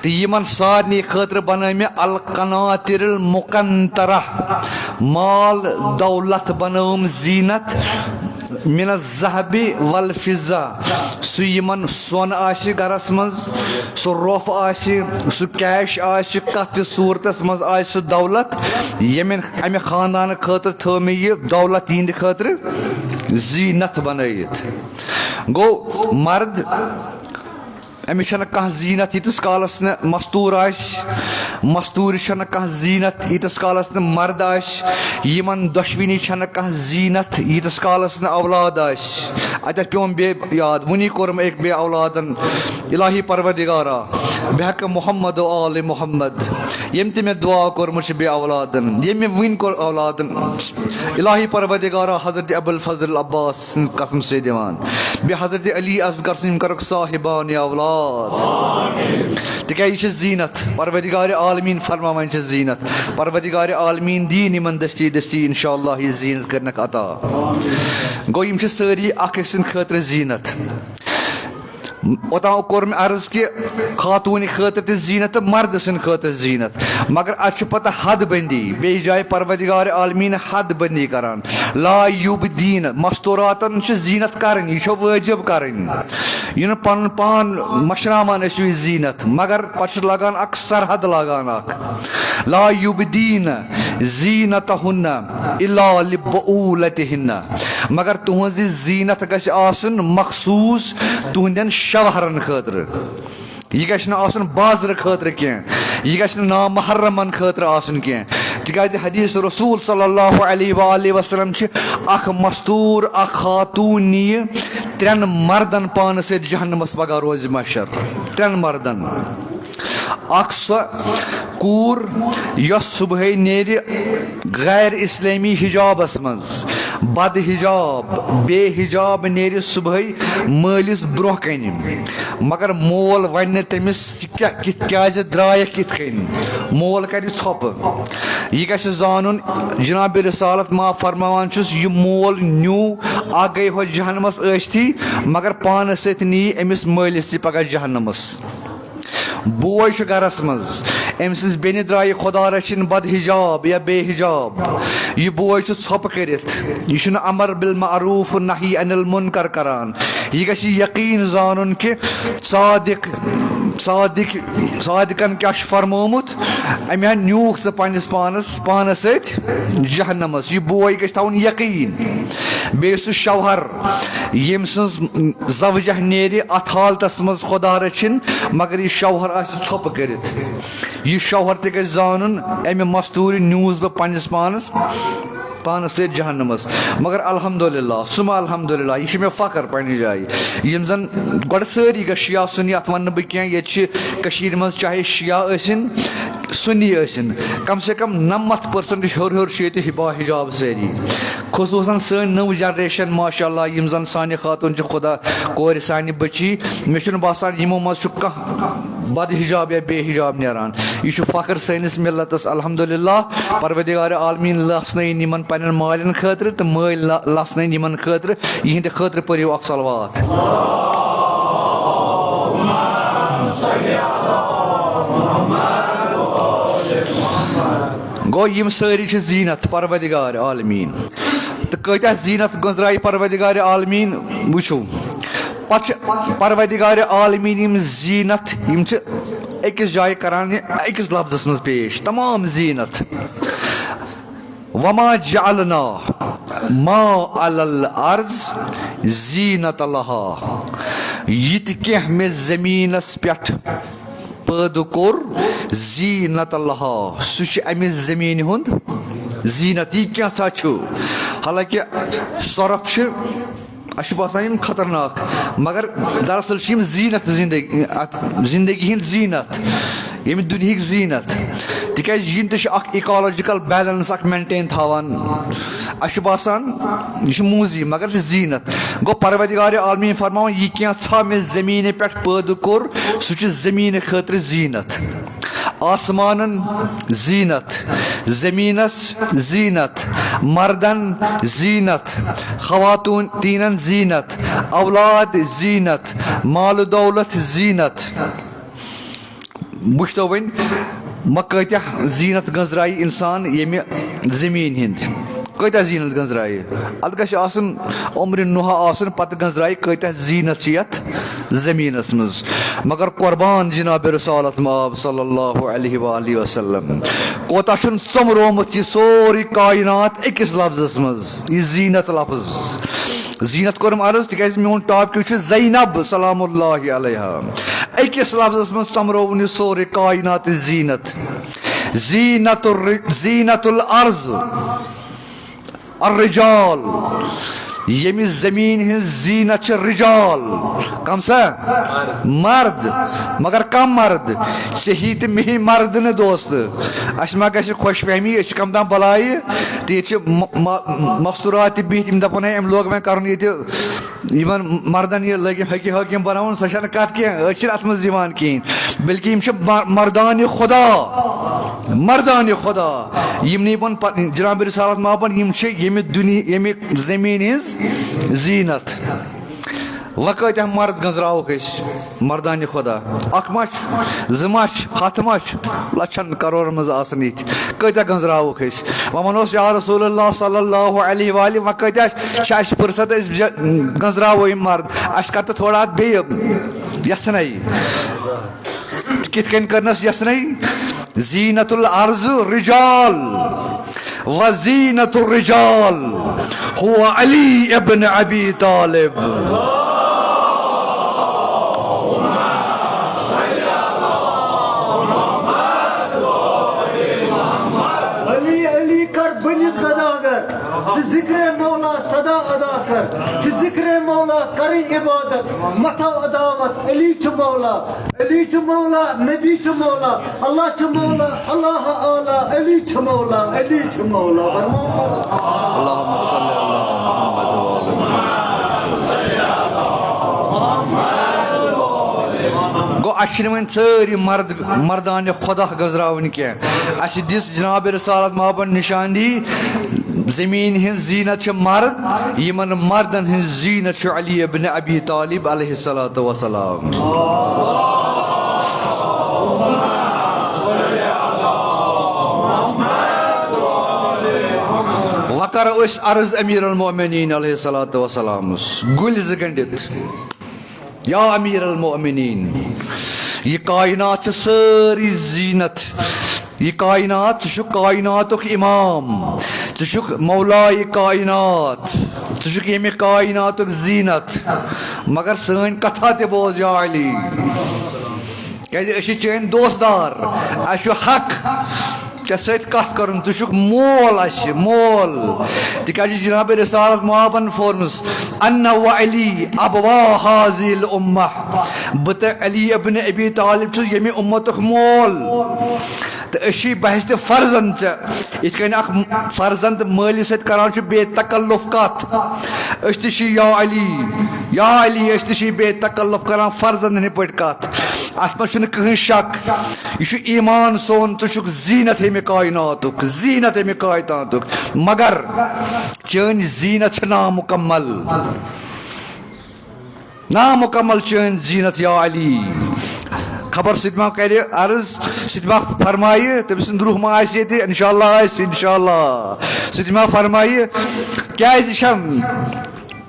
تہٕ یِمن سارنٕے خٲطرٕ بنٲو مےٚ القناطر المقنطرہ، مال دولت بنٲوٕم زیٖنت، من الذهب والفضة، سُہ یِمن سۄن آسہِ گرس منٛز، سُہ روٚف آسہِ، سُہ کیش آسہِ، کتھ تہِ صوٗرتس منٛز آسہِ سُہ دولت، ییٚمہِ، امہِ خاندانہٕ خٲطرٕ تھٲو مےٚ یہِ دولت یِہنٛدِ خٲطرٕ زیٖنت بنٲیِتھ۔ گوٚو مرد، أمِس چھَنہٕ کانٛہہ زیٖنت ییٖتِس کالس نہٕ مستوٗر آسہِ، مستوٗرِس چھَنہٕ کانٛہہ زیٖنت ییٖتِس کالس نہٕ مرد آسہِ، یِمن دۄشوٕنی چھَنہٕ کانٛہہ زیٖنت ییٖتِس کالس نہٕ اولاد آسہِ۔ اَتٮ۪تھ پیوٚم بیٚیہِ یاد، وُنی کوٚرُم أکۍ بیٚیہِ اولادن، الٰہی پروردگارا، بحق محمد و آل محمد، ییٚمۍ تہِ مےٚ دُعا کوٚرمُت چھُ بیٚیہِ اولادن، ییٚمۍ مےٚ وُنۍ کوٚر اولادن، الٰہی پروردگارا، حضرت ابوالفضل عباس سٕنٛز قسم سے دِوان، بیٚیہِ حضرت علی اصغر سٕنٛدۍ، یِم کرکھ صاحبان اولاد۔ تِکیٛازِ یہِ چھِ زیٖنت، پروردگار عالمیٖن فرماوان چھِ زیٖنت، پروردگار عالمیٖن دِیِن یِمن دٔستی دٔستی انشاءاللہ یہِ زیٖنت کٔرنکھ عطا۔ گوٚو، یِم چھِ سٲری اکھ أکۍ سٕنٛدِ خٲطرٕ زیٖنت۔ اوٚتام کوٚر مےٚ عرض کہِ خاتوٗنہِ خٲطرٕ تہِ زیٖنت تہٕ مردٕ سٕنٛدِ خٲطرٕ زیٖنت، مگر اتھ چھُ پتہٕ حد بندی، بیٚیہِ جایہِ پروردگار عالمیٖن حد بندی کران۔ لا یبدین، مستوراتن چھِ زیٖنت کرٕنۍ، یہِ چھُ وٲجب کرٕنۍ۔ یہِ نہٕ پنُن پان مشراوان ٲسِو یہِ زیٖنت، مگر پتہٕ چھُ لاگان اکھ سرحد، لاگان اکھ، لا یبدین زینتہن الا لبعولتہن، مگر تُہنٛز یہِ زیٖنت گژھِ آسُن مخصوٗص تُہنٛدٮ۪ن شوہرن خٲطرٕ۔ یہِ گژھِ نہٕ آسُن بازرٕ خٲطرٕ کینٛہہ، یہِ گژھِ نہٕ نامحرمن خٲطرٕ آسُن کینٛہہ، تِکیٛازِ حدیث رسول صلی اللہ علیہ وآلہ وسلم چھِ، اکھ مستوٗر، اکھ خاتوٗن نِیہِ ترٛٮ۪ن مردن پانس سۭتۍ جہنمس پگاہ روزِ محشر، ترٛٮ۪ن مردن۔ اکھ سۄ کوٗر یۄس صبحٲے نیرِ غیر اسلٲمی حجابس منٛز، بد حجاب، بے حجاب نیرِ صبحٲے مٲلِس برونٛہہ کنہِ، مگر مول ونہِ نہٕ تٔمِس، "ژٕ کیٛاہ، کِتھ، کیٛازِ درٛایکھ کِتھ کٔنۍ؟" مول کرِ ژھۄپہٕ۔ یہِ گژھِ زانُن، جناب رسالت ما فرماوان چھُس، یہِ مول نیوٗ، اکھ گٔے ہۄ جہنمس ٲسۍتھٕے، مگر پانس سۭتۍ نِیہِ أمِس مٲلِس تہِ پگاہ جہنمس۔ بوے چھُ گرس منٛز، أمۍ سٕنٛز بیٚنہِ درٛایہِ خۄدا رٔچھِنۍ بد حجاب یا بے حجاب۔ یہِ بوے چھُ ژھۄپہٕ کٔرِتھ، یہِ چھُنہٕ امر بالمعروف نہی عن المنکر کران۔ یہِ گژھِ یقیٖن زانُن کہِ صادق، صادق، صادقن کیٛاہ چھُ فرمومُت، أمۍ ہا نیوٗکھ ژٕ پننِس پانس، پانس سۭتۍ جہنمس۔ یہِ بوے گژھِ تھاوُن یقیٖن۔ بیٚیہِ سُہ شوہر، ییٚمۍ سٕنٛز زوجہ نیرِ اتھ حالتس منٛز خۄدا رٔچھِنۍ، مگر یہِ شوہر آسہِ ژھۄپہٕ کٔرِتھ۔ یہِ شوہر تہِ گژھِ زانُن، امہِ مستوٗرِ نیوٗس بہٕ پننِس پانس، پانس سۭتۍ جہنمس۔ مگر الحمدللہ، ثم الحمدللہ، یہِ چھُ مےٚ فخر پننہِ جایہِ۔ یِم زن گۄڈٕ سٲری گٔژھۍ شیعہ سُنی، اتھ ونہٕ نہٕ بہٕ کینٛہہ، ییٚتہِ چھِ کٔشیٖرِ منٛز چاہے شیعہ ٲسِن، سُنی ٲسِن، کم سے کم نَمَتھ پٔرسنٹ ہیوٚر ہیوٚر چھِ ییٚتہِ با حجاب سٲری، خصوٗصاً سٲنۍ نٔو جنریشن، ماشاء اللہ، یِم زن سانہِ خاتوٗن چھِ، خۄدا کورِ سانہِ بچی، مےٚ چھُنہٕ باسان یِمو منٛز چھُ کانٛہہ بد حجاب یا بے حجاب نیران۔ یہِ چھُ فخر سٲنِس ملتس، الحمدللہ۔ پروردگار عالمیٖن لسنٲیِن یِمن پننٮ۪ن مالٮ۪ن خٲطرٕ تہٕ مٲلۍ ل-، لسنٲیِن یِمن خٲطرٕ، یِہنٛدِ خٲطرٕ پٔرِو اکھ صلوات۔ گوٚو، یِم سٲری چھِ زیٖنت پروردگار عالمیٖن۔ تہٕ کۭتیٛاہ زیٖنت گٔنٛزرایہِ پروردگار عالمیٖن، وٕچھِو۔ پتہٕ چھِ پروردگار عالمیٖن یِم زیٖنت، یِم چھِ أکِس جایہِ کران یہِ أکِس لفظس منٛز پیش، تمام زیٖنت۔ وما جعلنا ما علی الارض زینت لہا، یہِ تہِ کینٛہہ مےٚ زٔمیٖنس پٮ۪ٹھ پٲدٕ کوٚر، زینت لہا، سُہ چھُ اَمہِ زٔمیٖنہِ ہُنٛد زیٖنت۔ یہِ کینٛژھا چھُ، حالانکہِ سۄرپھ چھِ اَسہِ چھُ باسان یِم خطرناک، مگر دراصل چھِ یِم زیٖنت زندگی، اَتھ زندگی ہِنٛدۍ زیٖنت، ییٚمہِ دُنیہٕکۍ زیٖنت۔ تِکیٛازِ یِم تہِ چھِ اکھ ecological balance اکھ maintain تھاوان۔ اَسہِ چھُ باسان یہِ چھُ موٗزی، مگر یہِ چھِ زیٖنت۔ گوٚو پروردگار عالمیٖن فرماوان، یہِ کینٛژھا مےٚ زٔمیٖنہِ پٮ۪ٹھ پٲدٕ کوٚر، سُہ چھُ زٔمیٖنہِ خٲطرٕ زیٖنت۔ آسمانن زیٖنت، زٔمیٖنس زیٖنت، مردن زیٖنت، خواتیٖنن زیٖنت، اولاد زیٖنت، مال و دولت زیٖنت۔ وٕچھتو وۄنۍ، وۄنۍ کۭتیاہ زیٖنت گٔنٛزرایہِ اِنسان ییٚمہِ زٔمیٖن ہِنٛدِ؟ کۭتیاہ زیٖنت گٔنٛزرایہِ؟ اَتھ گژھِ آسُن عمرِ نوحہ آسُن، پتہٕ گٔنٛزرایہِ کۭتیاہ زیٖنت چھِ یَتھ زٔمیٖنَس منٛز۔ مگر قربان جناب رسالت مآب صلی اللہ علیہ وآلہ وسلم، کوتاہ چھُن ژۄمرومُت یہِ سورُے کائنات أکِس لفظس منٛز، یہِ زیٖنت لفظ۔ زیٖنت کوٚرُم عرض، تِکیٛازِ میون topic چھُ زینب سلام اللہ علیہا۔ أکِس لفظس منٛز ژۄمرووُن یہِ سورُے کائنات زیٖنت۔ زیٖنت الر-، زیٖنت الارض الرجال، ییٚمہِ زٔمیٖن ہٕنٛز زیٖنت چھِ رجال۔ کم سا؟ مرد۔ مگر کم مرد؟ ژےٚ ہی تہٕ مےٚ ہی مرد نہٕ دوست۔ اَسہِ ما گژھِ خۄش فہمی، أسۍ چھِ کم تام بلایہِ، تہٕ ییٚتہِ چھِ م-، م-، مستورات تہِ بِہِتھ، یِم دپان، ہے، أمۍ لوگ وۄنۍ کرُن ییٚتہِ یِمن مردن یہِ لٲگِم حقی حٲکِم بناوُن، سۄ چھنہٕ کتھ کینٛہہ، أسۍ چھِنہٕ اتھ منٛز یِوان کِہیٖنۍ۔ بلکہِ یِم چھِ مر-، مردانِ خدا، مردانِ خدا۔ یِم نہٕ یِمن پ-، جناب رسالت مابن، یِم چھِ ییٚمہِ دُنیا، ییٚمہِ زٔمیٖن ہٕنٛز زیٖنت۔ وۄنۍ کۭتیاہ مرد گٔنٛزراوُکھ أسۍ؟ مردانِ خدا۔ اکھ ما چھُ، زٕ ما چھُ، ہتھ ما چھُ، لچھن کرورن منٛز آسن یِتھۍ۔ کۭتیاہ گٔنٛزراوُکھ أسۍ؟ وۄنۍ وَنوس، یا رسول اللہ صلی اللہ علیہ وآلہ، وۄنۍ کۭتیاہ چھِ اَسہِ فرصت أسۍ بج-، گٔنٛزراوو یِم مرد؟ اَسہِ کر تہٕ تھوڑا اَتھ بیٚیہِ یژھنَے۔ کِتھ کٔنۍ کٔرنَس یژھنَے؟ زینت الارض رجال، وزینت الرجال هو علی ابن ابی طالب۔ علی علی کر بنِتھ گداگر، ژٕ ذکر مولا صدا ادا کر، ژٕ ذکر مولا کرٕنۍ عبادت، متھو عداوت، علی چھُ مولا۔ علی چھُ مولا، نبی چھُ مولا، اللہ چھُ مولا، اللہ اعلیٰ، علی چھُ مولا، علی چھُ مولا۔ فرماو۔ اللہم صل علی محمد و آل محمد۔ گوٚو، اَسہِ چھِنہٕ وۄنۍ سٲری مرد، مردانِ خدا گٔنٛزراوٕنۍ کینٛہہ۔ اَسہِ دِژ جناب رسالت مابن نشاندہی، زمین ہٕنٛز زینت چھِ مرد، یِمن مردن ہٕنٛز زینت چھُ علی ابن ابی طالب علیہ الصلوۃ والسلام۔ وۄنۍ کرو أسۍ عرض امیر المؤمنین علیہ الصلوۃ والسلامس، گُلۍ زٕ گنڈِتھ۔ یا امیر المؤمنین، یہِ کائنات چھِ سٲرٕے زینت۔ یہِ کائنات، ژٕ چھُکھ کائناتُک امام، ژٕ چھُکھ مولائے کائنات، ژٕ چھُکھ ییٚمہِ کائناتُک زینت۔ مگر سٲنۍ کتھا تہِ بوز یا علی، کیازِ أسۍ چھِ چٲنۍ دوستدار، اَسہِ چھُ حق ژےٚ سۭتۍ کتھ کرُن، ژٕ چھُکھ مول اَسہِ، مول۔ تِکیازِ جناب رسالت مابن فرموو، انا و علی ابوا هذه الامہ، بہٕ تہٕ علی ابن ابی طالب چھُس ییٚمہِ اُمتُک مول۔ تہٕ أسۍ چھِ بحث تہِ فرزند ژےٚ، یِتھ کٔنۍ اکھ فرزند مٲلِس سۭتۍ کران چھُ بے تکلف کتھ، أسۍ تہِ چھِ یا علی، یا علی، أسۍ تہِ چھِ بے تکلف کران فرزند ہٕنٛدۍ پٲٹھۍ کتھ۔ اتھ منٛز چھُنہٕ کٕہٕنۍ شک۔ یہِ چھُ ایمان سون، ژٕ چھُکھ زینت ییٚمہِ کائناتُک، زینت ییٚمہِ کائناتُک۔ مگر چٲنۍ زینت چھِ نامکمل۔ نامکمل چٲنۍ زینت یا علی۔ خبر سُہ تہِ ما کرِ عرض، سُہ تہِ ما فرمایہِ، تٔمۍ سُنٛد روح ما آسہِ ییٚتہِ؟ انشاءاللہ آسہِ، انشاءاللہ۔ سُہ تہِ ما فرمایہِ، کیازِ چھم،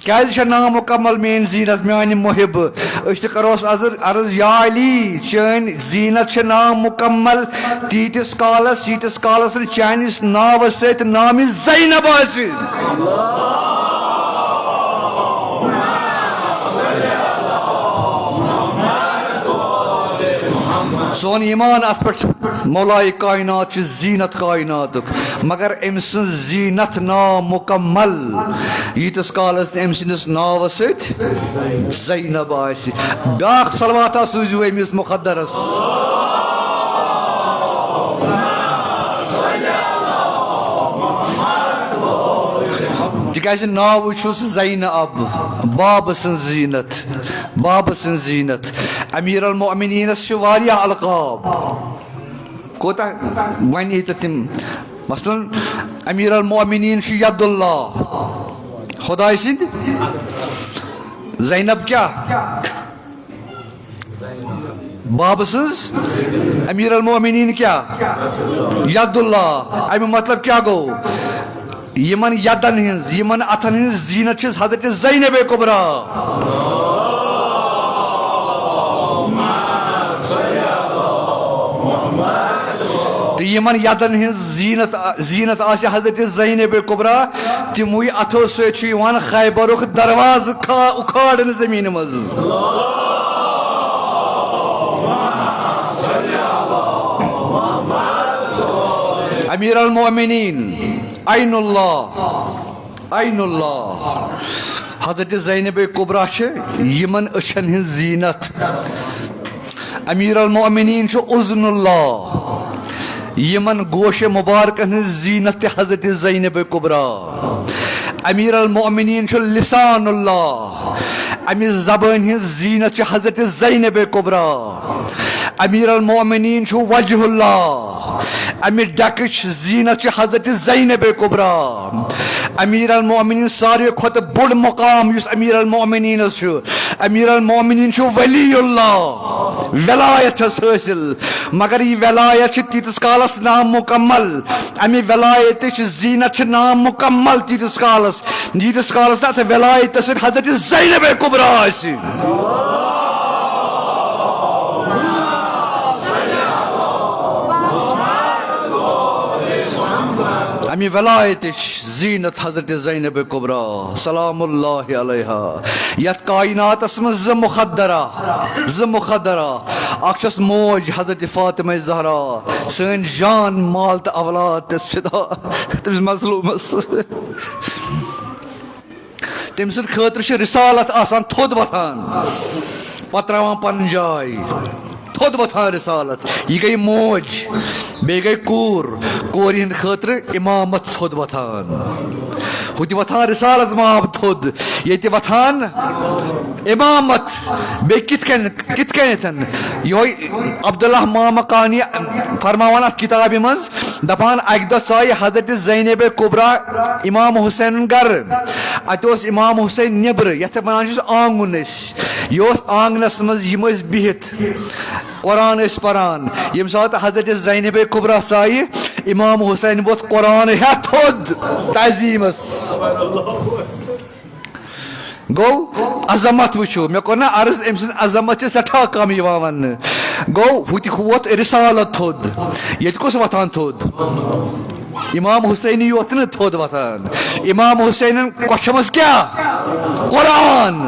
کیازِ چھےٚ نامکمل میٲنۍ زینت، میانہِ محب؟ أسۍ تہِ کروس عرض، عرض، یا علی، چٲنۍ زینت چھےٚ نامکمل تیٖتِس کالس، ییٖتِس کالس نہٕ چٲنِس ناوس سۭتۍ نامِ زینب آسہِ۔ سون ایمان اتھ پٮ۪ٹھ، مولائے کائنات چھُ زینت کائناتُک، مگر أمۍ سٕنٛز زینت نامکمل، ییٖتِس کالس نہٕ أمۍ سٕنٛدِس ناوس سۭتۍ زینب آسہِ۔ بیٛاکھ صلواتہ سوٗزِو أمِس مقدرس۔ تِکیٛازِ ناوٕے چھُس زینب، بابہٕ سٕنٛز زینت، بابہٕ سٕنٛز زینت۔ امیر المؤمنینس چھِ واریاہ القاب۔ کوتاہ وۄنۍ ییٚتہِ تِم، مثلاً، امیر المؤمنین چھُ ید اللہ، خداے سٕنٛدۍ۔ زینب کیٛاہ؟ بابہٕ سٕنٛز۔ امیر المؤمنین کیٛاہ؟ ید اللہ۔ امیُک مطلب کیٛاہ گوٚو؟ یِمن یدن ہٕنٛز، یِمن اتھن ہٕنٛز زینت چھِ حضرت زینب کبریٰ۔ تہٕ یِمن یدن ہٕنٛز زینت، زینت آسہِ حضرت زینب کبریٰ، تِموٕے اتھو سۭتۍ چھُ یِوان خیبرُک دروازٕ کھا-، اُکھاڑنہٕ زمینہِ منٛز۔ امیر المؤمنین، عین اللہ، عین اللہ۔ حضرت زینب کبریٰ چھِ یِمن أچھن ہٕنٛز زینت۔ امیر المؤمنین چھُ اذن اللہ، یِمن گوشہِ مبارکن ہٕنٛز زینت تہِ حضرت زینب کبریٰ۔ امیر المؤمنین چھُ لسان اللہ، امہِ زبٲنۍ ہٕنٛز زینت چھِ حضرت زینب کبریٰ۔ امیر المؤمنین چھُ وجہ اللہ، امہِ ڈیکٕچ زینت چھِ حضرت زینب کبریٰ۔ امیر المؤمنین ساروی کھۄتہٕ بوٚڑ مقام یُس امیر المؤمنینس چھُ، امیر المؤمنین چھُ ولی اللہ، ولایت چھس حٲصِل، مگر یہِ ولایت چھِ تیٖتِس کالس نامکمل۔ امہِ ولایتٕچ زینت چھِ نامکمل تیٖتِس کالس، ییٖتِس کالس نہٕ اتھ ولایتس سۭتۍ حضرت زینب کبریٰ آسہِ۔ امی ولایتٕچ زینت حضرت زینب کبریٰ سلام اللہ علیہا، یتھ کائناتس منٛز زٕ مقدرہ، زٕ مقدرہ، اکھ چھس موج حضرت فاطمہ زہرا، سٲنۍ جان مال تہٕ اولاد تس فدا، تٔمِس مظلومس۔ تٔمۍ سٕنٛدِ خٲطرٕ چھِ رسالت آسان تھوٚد وۄتھان، پتہٕ ترٛاوان پنٕنۍ جاے۔ تھوٚد وۄتھان رسالت۔ یہِ گٔے موج، بیٚیہِ گٔے کوٗر۔ کورِ ہٕنٛدِ خٲطرٕ امامت تھوٚد وۄتھان۔ ہُتہِ وۄتھان رسالت ماب تھوٚد، ییٚتہِ وۄتھان امامت۔ بیٚیہِ کِتھ کٔنۍ، کِتھ کٔنٮ۪تھ؟ یِہوٚے عبداللہ مامقانی فرماوان اتھ کتابہِ منٛز، دپان، اکہِ دۄہ ژایہِ حضرت زینب کبریٰ امام حسینُن گرٕ۔ اتہِ اوس امام حسین نیبرٕ، یتھ ونان چھِس آنگُن أسۍ۔ یہِ اوس آنگنس منٛز، یِم ٲسۍ بِہِتھ قرآن ٲسۍ پران۔ ییٚمہِ ساتہٕ حضرت زینب کبریٰ ژایہِ، امام حسین ووٚتھ قرآن ہیتھ تھوٚد تعظیمس۔ گوٚو، عظمت وٕچھِو، مےٚ کوٚر نہ عرض، أمۍ سٕنٛز عظمت چھِ سٮ۪ٹھاہ کم یِوان وننہٕ۔ گوٚو، ہُتہِ ووت رسالت تھوٚد، ییٚتہِ کُس وۄتھان تھوٚد؟ امام حسینی یوت نہٕ تھوٚد وۄتھان، امام حسینن کۄچھمٕژ کیٛاہ؟ قرآن۔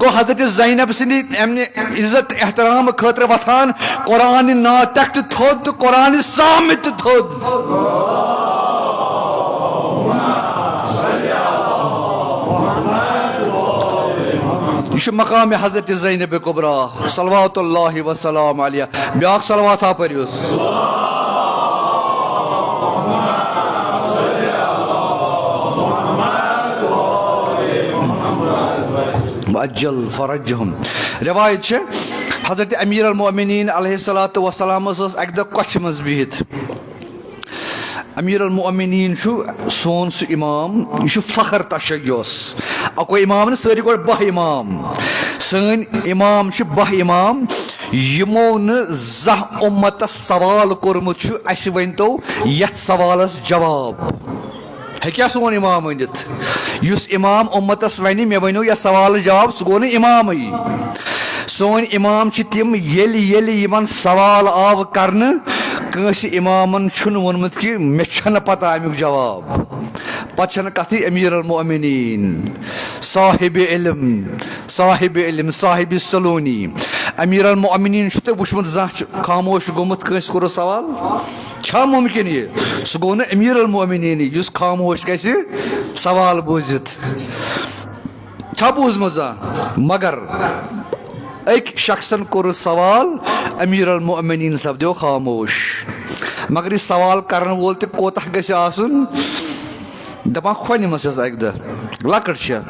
گوٚو، حضرت زینب سٕنٛدِ امہِ عزت احترام خٲطرٕ وۄتھان قرآن ناطق تہِ تھوٚد تہٕ قرآن صامت تہِ تھوٚد۔ یہِ چھُ مقام حضرت زینب کبریٰ صلوات اللہ وسلام علیہا۔ بیٛاکھ صلواتہ پٔرِو۔ وعجل فرجهم۔ روایت چھِ، حضرت امیر المؤمنین علیہ الصلوۃ والسلام ٲس اکہِ دۄہ کۄچھِ منٛز بِہِتھ۔ امیر المؤمنین چھُ سون سُہ امام، یہِ چھُ فخر تشیعس۔ اکوے امام نہٕ، سٲری گۄڈٕ باہ امام۔ سٲنۍ امام چھِ باہ امام، یِمو نہٕ زانٛہہ اُمتس سوال کوٚرمُت چھُ، اسہِ ؤنۍتو یتھ سوالس جواب۔ ہیٚکیٛاہ سون امام ؤنِتھ؟ یُس امام اُمتس ونہِ، مےٚ ؤنِو یتھ سوالس جواب، سُہ گوٚو نہٕ امامٕے۔ سٲنۍ امام چھِ تِم، ییٚلہِ ییٚلہِ یِمن سوال آو کرنہٕ، کٲنٛسہِ امامن چھُنہٕ ووٚنمُت کہِ مےٚ چھَنہٕ پتہ امیُک جواب۔ پتہٕ چھَنہٕ کتھٕے۔ امیر المؤمنین، صاحب علم، صاحب علم، صاحب سلونی، امیر المؤمنین چھُ تۄہہِ وٕچھمُت زانٛہہ چھُ خاموش گوٚمُت، کٲنٛسہِ کوٚرُس سوال؟ چھا ممکن یہِ؟ سُہ گوٚو نہٕ امیر المؤمنین یُس خاموش گژھِ سوال بوٗزِتھ۔ چھا بوٗزمُت زانٛہہ؟ مگر أکۍ شخصن کوٚرُس سوال، امیر المؤمنین سپدیو خاموش۔ مگر یہِ سوال کرن وول تہِ کوتاہ گژھِ آسُن؟ دپان کھۄنہِ منٛز چھس اکہِ دۄہ، لۄکٕٹ چھےٚ،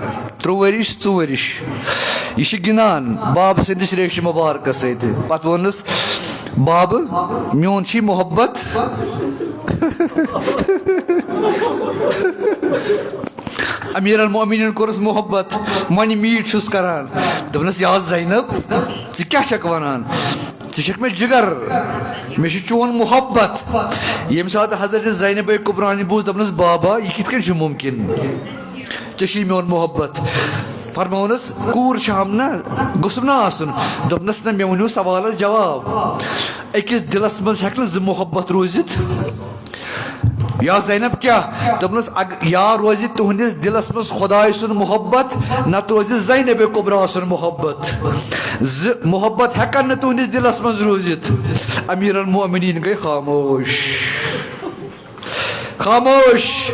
ترٛوٚ ؤرِش، ژٕ ؤرِش۔ یہِ چھِ گِنٛدان بابہٕ سٕنٛدِس ریشہِ مُبارکس سۭتۍ۔ پتہٕ ووٚنُس، بابہٕ، میون چھی محبت؟ امیر المؤمنین کوٚرُس محبت، مۄنہِ میٖٹھۍ چھُس کران۔ دوٚپنس، یا زینب، ژٕ کیٛاہ چھکھ ونان؟ ژٕ چھکھ مےٚ جگر، مےٚ چھُ چون محبت۔ ییٚمہِ ساتہٕ حضرت زینب کبرانی بوٗز، دوٚپنس، بابا، یہِ کِتھ کٔنۍ چھُ ممکن؟ ژےٚ چھُے میون محبت۔ فرموونس، کوٗر چھَم نہ، گوٚژھُم نہ آسُن۔ دوٚپنس، نہ، مےٚ ؤنِو سوالس جواب۔ أکِس دِلس منٛز ہٮ۪کہٕ نہٕ زٕ محبت روٗزِتھ۔ یا زینب کیٛاہ؟ دوٚپنس، اگ-، یا روزِ تُہنٛدِس دِلس منٛز خۄداے سُنٛد محبت، نتہٕ روزِ زینب کبریٰ سُنٛد محبت۔ زٕ محبت ہٮ۪کن نہٕ تُہنٛدِس دِلس منٛز روٗزِتھ۔ امیر المؤمنین گٔے خاموش۔ خاموش۔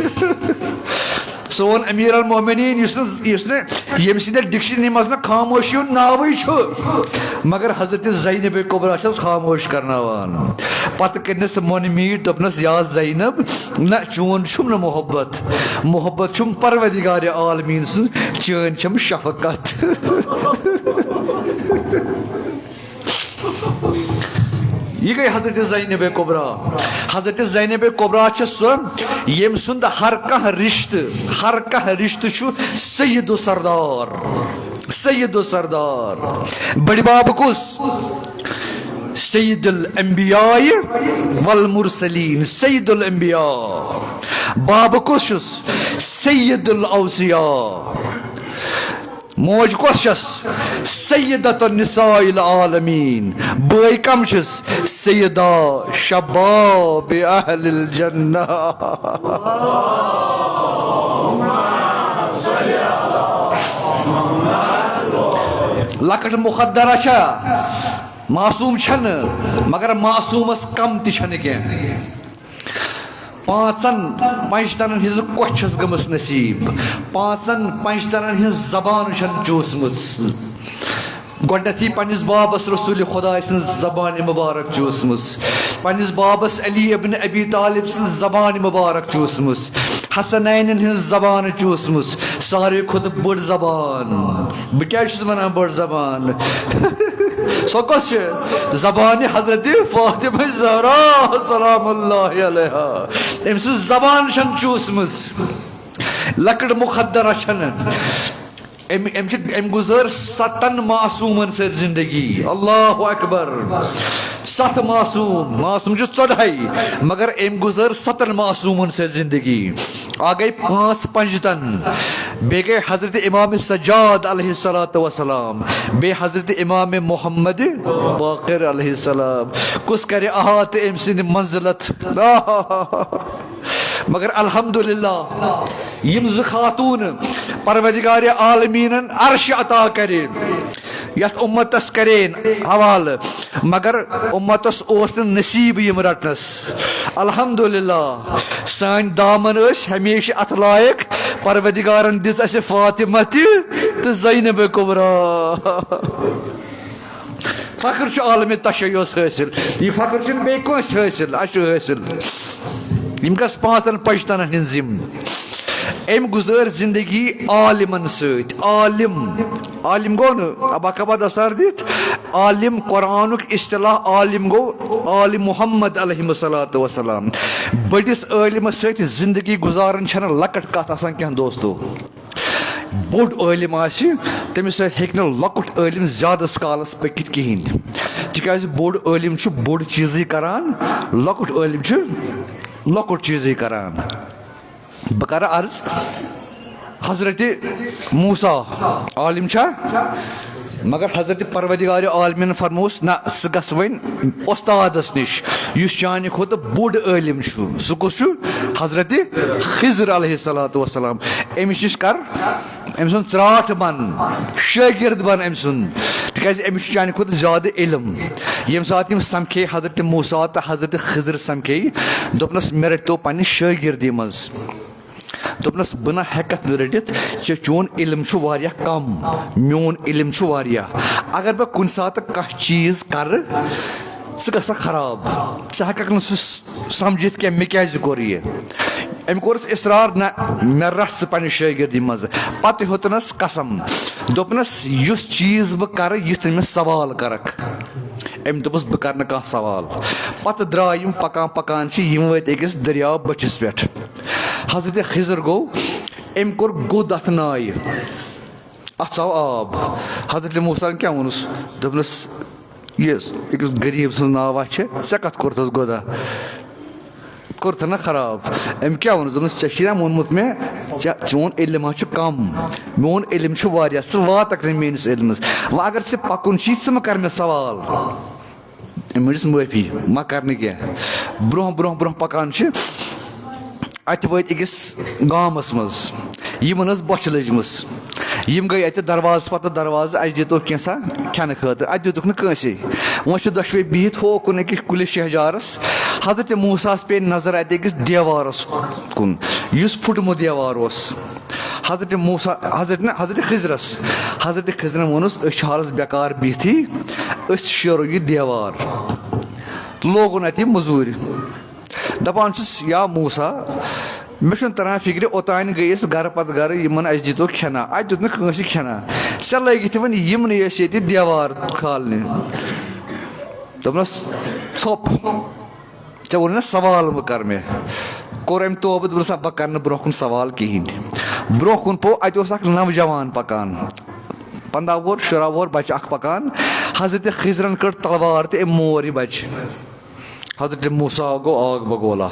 سون امیر المؤمنین، یُس نہٕ، یُس نہٕ، ییٚمہِ سٕنٛدِ ڈکشنری منٛز نہٕ خاموشی ہُنٛد ناوٕے چھُ، مگر حضرت زینب کبریٰ چھس خاموش کرناوان۔ پتہٕ کٔرنس مۄنہِ میٖٹھۍ، دوٚپنس، یا زینب، نہ، چون چھُم نہٕ محبت، محبت چھُم پروردگار عالمین سٕنٛز، چٲنۍ چھم شفقت۔ یہِ گٔے حضرت زینب کبریٰ۔ حضرت زینب کبریٰ چھِ سۄ، ییٚمۍ سُنٛد ہر کانٛہہ رشتہٕ، ہر کانٛہہ رشتہٕ چھُ سید و سردار، سید و سردار۔ بٔڑِ بابہٕ کُس؟ سید الانبیاء والمرسلین، سید الانبیاء۔ بابہٕ کُس چھُس؟ سید الاوصیاء۔ موج کۄس چھس؟ سیدۃ النساء العالمین۔ بٲے کم چھِس؟ سیدہ شباب اہل الجنہ۔ لۄکٕٹ مخدرہ چھا؟ معصوم چھنہٕ، مگر معصومس کم تہِ چھنہٕ کینٛہہ۔ پانٛژن پنجتنن ہٕنٛز کۄچھ چھس گٔمٕژ نصیب، پانٛژن پنجتنن ہٕنٛز زبان چھن چوٗسمٕژ۔ گۄڈنیتھٕے پننِس بابس رسول خداے سٕنٛز زبانہِ مبارک چوٗسمٕژ، پننِس بابس علی ابن ابی طالب سٕنٛز زبانہِ مبارک چوٗسمٕژ، حسنینن ہٕنٛز زبان چوٗسمٕژ، ساروی کھۄتہٕ بٔڑ زبان۔ بہٕ کیٛازِ چھُس ونان بٔڑ زبان؟ سۄ کۄس چھِ؟ زبانہِ حضرت فاطمہ زہرا سلام اللہ علیہا۔ أمۍ سٕنٛز زبان چھَنہٕ چوٗسمٕژ، لۄکٕٹ مخدرہ چھَنہٕ۔ أمۍ، أمۍ چھِ، أمۍ گُزٲر ستن معصوٗمن سۭتۍ زندگی۔ اللہ اکبر۔ ستھ معصوٗم، معصوٗم چھِ ژۄدہے، مگر أمۍ گُزٲر ستن معصوٗمن سۭتۍ زندگی۔ اکھ گٔے پانٛژھ پنجتن، بیٚیہِ گٔے حضرت امام سجاد علیہ الصلوۃ والسلام، بیٚیہِ حضرت امام محمد باقر علیہ السلام۔ کُس کرِ احاطہٕ أمۍ سٕنٛدِ منزلت؟ مگر الحمدللہ، یِم زٕ خاتوٗن پروردگار عالمیٖنن عرش عطا کرے، یتھ امتس کرے حوالہٕ، مگر امتس اوس نہٕ نصیب یِم رٹنس۔ الحمدللہ، سٲنۍ دامن ٲسۍ ہمیشہِ اتھ لایق، پروردگارن دِژ اسہِ فاطمہ تہِ تہٕ زینب کبریٰ۔ فخر چھُ عالمِ تشیعس حٲصِل۔ یہِ فخر چھُنہٕ بیٚیہِ کٲنٛسہِ حٲصِل، اَسہِ چھُ حٲصِل۔ یِم گژھِ پانٛژن پنجتنن ہٕنٛز یِم۔ أمۍ گُزٲر زندگی عالمن سۭتۍ۔ عالم، عالم گوٚو نہٕ ابا کبا دستار دِتھ۔ عالم، قرآنُک اصطلاح عالم گوٚو آل محمد علیہ الصلوۃ والسلام۔ بٔڑِس عٲلمس سۭتۍ زندگی گُزارٕنۍ چھنہٕ لۄکٕٹ کتھ آسان کینٛہہ دوستو۔ بوٚڑ عٲلِم آسہِ، تٔمِس سۭتۍ ہیٚکہِ نہٕ لۄکُٹ عٲلِم زیادَس کالَس پٔکِتھ کِہیٖنۍ۔ تِکیٛازِ بوٚڑ عٲلِم چھُ بوٚڑ چیٖزٕے کَران، لۄکُٹ عٲلِم چھُ لۄکُٹ چیٖزٕے کَران۔ بہٕ کَرٕ عرض، حضرت موسیٰ عالِم چھا؟ مگر حضرت پروردگار عالمین فرمووُس، نہ، ژٕ گژھ وۄنۍ استادس نِش، یُس چانہِ کھۄتہٕ بوٚڑ عٲلِم چھُ۔ سُہ کُس چھُ؟ حضرت خضر علیہ الصلوۃ والسلام۔ أمِس نِش کر، أمۍ سُنٛد ژرٛاٹھ بن، شٲگِرد بن أمۍ سُنٛد۔ کیازِ أمِس چھُ چانہِ کھۄتہٕ زیادٕ علم۔ ییٚمہِ ساتہٕ یِم سمکھے، حضرت موسیٰ تہٕ حضرت خضر سمکھے، دوٚپنَس، مےٚ رٔٹۍ تو پننہِ شٲگِردی منٛز۔ دوٚپنَس، بہٕ نہ ہٮ۪کَتھ نہٕ رٔٹِتھ، ژےٚ، چون علم چھُ واریاہ کم، میون علم چھُ واریاہ۔ اگر بہٕ کُنہِ ساتہٕ کانٛہہ چیٖز کَرٕ، ژٕ گژھکھ خراب، ژٕ ہٮ۪کَکھ نہٕ سُہ س-، سمجھِتھ کینٛہہ، مےٚ کیٛازِ کوٚر یہِ۔ أمۍ کوٚرُس اصرار، نہ، مےٚ رَٹھ ژٕ پننہِ شٲگِردی منٛز۔ پتہٕ ہیوٚتنَس قسم، دوٚپنَس، یُس چیٖز بہٕ کَرٕ، یُتھ نہٕ مےٚ سوال کَرَکھ۔ أمۍ دوٚپُس، بہٕ کَرٕ نہٕ کانٛہہ سوال۔ پتہٕ درٛاے یِم پکان پکان چھِ، یِم وٲتۍ أکِس دٔریاو بٔٹھِس پٮ۪ٹھ۔ حضرت خضر گوٚو، أمۍ کوٚر گوٚد اَتھ نایہِ، اَتھ ژاو آب۔ حضرت موسیٰ ہَن کیٛاہ ووٚنُس؟ دوٚپنَس، یہِ أکِس غریٖب سٕنٛز ناوا چھِ، ژےٚ کَتھ کوٚرتھَس گوٚدا؟ کوٚرتھَن نہ خراب۔ أمۍ کیٛاہ ووٚنُس؟ دوٚپنَس، ژےٚ چھُے نہ ووٚنمُت مےٚ، ژےٚ، چون علم ہا چھُ کم، میون علم چھُ واریاہ، ژٕ واتَکھ نہٕ میٲنِس علمَس۔ وۄنۍ اگر ژےٚ پَکُن چھُے، ژٕ مہ کَر مےٚ سوال۔ أمۍ مٔنٛجِس معٲفی، مہ کَر نہٕ کینٛہہ۔ برونٛہہ، برونٛہہ، برونٛہہ پَکان چھِ، اَتہِ وٲتۍ أکِس گامَس منٛز۔ یِمَن ٲس بۄچھِ لٔجمٕژ۔ یِم گٔے اَتہِ دروازٕ پَتہٕ دروازٕ، اَسہِ دِتو کینٛژھا کھٮ۪نہٕ خٲطرٕ۔ اَتہِ دِتُکھ نہٕ کٲنٛسے۔ وۄنۍ چھِ دۄشوَے بِہِتھ ہوکُن أکِس کُلِس شہجارَس۔ حضرت موسیٰ ہَس پیٚیہِ نظر اَتہِ أکِس دیوارَس کُن، یُس پھُٹمُت دیوار اوس۔ حضرت موسیٰ، حضرت نہ، حضرت خضرَس، حضرت خضرَن ووٚنُس، أسۍ چھِ حالَس بیکار بِہتھٕے، أسۍ شیرو یہِ دیوار۔ تہٕ لوگُن اَتہِ یہِ مٔزوٗرۍ۔ دَپان چھُس، یا موسیٰ، مےٚ چھُنہٕ تَران فِکرِ، اوٚتانۍ گٔے أسۍ گَرٕ پَتہٕ گَرٕ، یِمَن اَسہِ دِتو کھٮ۪نا، اَتہِ دیُت نہٕ کٲنٛسہِ کھٮ۪نا۔ ژےٚ لٲگِتھ وۄنۍ یِمنٕے ٲسۍ ییٚتہِ دیوار کھالنہِ۔ دوٚپنَس، ژھوٚپ، ژےٚ ووٚن نہ سوال مہٕ کر مےٚ۔ کوٚر أمۍ توبہٕ، دوٚپُن، سا بہٕ کرٕ نہٕ برونٛہہ کُن سوال کِہیٖنۍ۔ برونٛہہ کُن پوٚو، اَتہِ اوس اکھ نوجوان پکان، پنٛداہ وُہُر، شُراہ وُہُر بچہٕ اکھ پکان۔ حضرت خضرن کٔڑ تلوار تہٕ أمۍ مور یہِ بچہٕ۔ حضرت موسیٰ گوٚو آگ بگولا،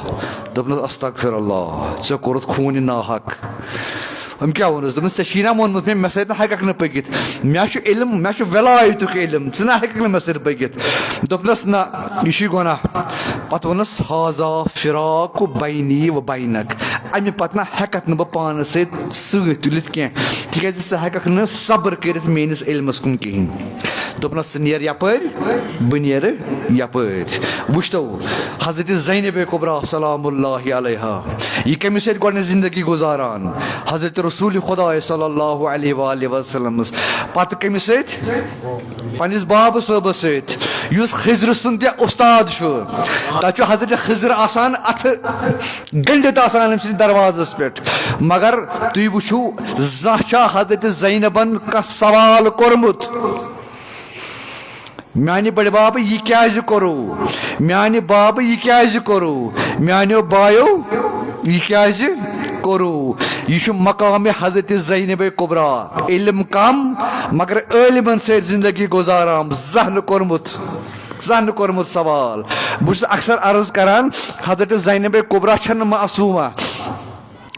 دوٚپنَس، استغفر اللہ، ژےٚ کوٚرُتھ خوٗن یہِ ناحق۔ أمۍ کیٛاہ ووٚنُس؟ دوٚپنَس، ژےٚ چھی نا ووٚنمُت مےٚ، مےٚ سۭتۍ نہ ہٮ۪کَکھ نہٕ پٔکِتھ، مےٚ چھُ علم، مےٚ چھُ ولایتُک علم، ژٕ نہ ہٮ۪کَکھ نہٕ مےٚ سۭتۍ پٔکِتھ۔ دوٚپنَس، نہ، یہِ چھُے گۄناہ۔ پَتہٕ ووٚنُس، ہذا فراق بینی و بینک، اَمہِ پَتہٕ نہ ہٮ۪کَتھ نہٕ بہٕ پانَس سۭتۍ سۭتۍ تُلِتھ کینٛہہ، تِکیٛازِ ژٕ ہٮ۪کَکھ نہٕ صبر کٔرِتھ میٛٲنِس علمَس کُن کِہیٖنۍ۔ دوٚپنَس، ژٕ نیر یَپٲرۍ، بہٕ نیرٕ یَپٲرۍ۔ وٕچھتو، حضرت زینب کبریٰ سلام اللہ علیہا، یہِ کٔمِس سۭتۍ گۄڈٕنِچ زندگی گُزاران؟ حضرت رسول خدائے صلی اللہ علیہ وآلہ وسلمس۔ پتہٕ کٔمِس سۭتۍ؟ پننِس بابہٕ صٲبس سۭتۍ، یُس خضر سُنٛد تہِ اُستاد چھُ۔ تتہِ چھُ حضرت خضر آسان اتھٕ گٔنڈِتھ آسان أمۍ سٕنٛدِ دروازس پٮ۪ٹھ۔ مگر تُہۍ وٕچھِو، زانٛہہ چھا حضرت زینبن کانٛہہ سوال کوٚرمُت؟ میانہِ بٔڈِ بابہٕ، یہِ کیازِ کوٚروٕ؟ میانہِ بابہٕ، یہِ کیازِ کوٚروٕ؟ میانیو بایو، یہِ کیازِ کوٚروٕ؟ یہِ چھُ مقامِ حضرت زینب کبریٰ۔ علم کم، مگر عٲلمن سۭتۍ زندگی گُزاران، زانٛہہ نہٕ کوٚرمُت، زانٛہہ نہٕ کوٚرمُت سوال۔ بہٕ چھُس اکثر عرض کران، حضرت زینب کبریٰ چھنہٕ معصومہ۔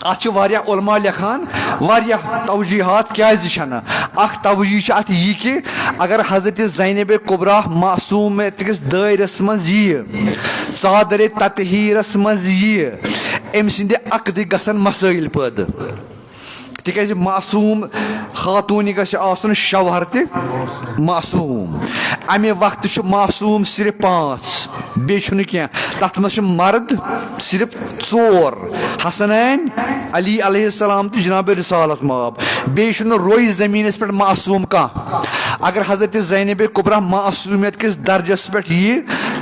اتھ چھِ واریاہ علماء لیکھان، واریاہ توجیہات کیازِ چھنہٕ۔ اکھ توجیہ چھِ اتھ یہِ کہِ اگر حضرت زینب کبریٰ معصومیت کِس دٲیرس منٛز ییہِ، ژادرِ تطہیرس منٛز ییہِ، أمۍ سٕنٛدِ عقدٕکۍ گژھن مسٲیل پٲدٕ۔ تِکیازِ معصوم خاتوٗنہِ گژھِ آسُن شوہر تہِ معصوم۔ امہِ وقتہٕ چھُ معصوم صرف پانٛژھ، بیٚیہِ چھُنہٕ کینٛہہ۔ تتھ منٛز چھِ مرد صرف ژور، حسنین، علی علیہ السلام تہٕ جناب رسالت مآب۔ بیٚیہِ چھُنہٕ روی زمینس پٮ۪ٹھ معصوم کانٛہہ۔ اگر حضرت زینب کبریٰ معصومیت کِس درجس پٮ۪ٹھ ییہِ،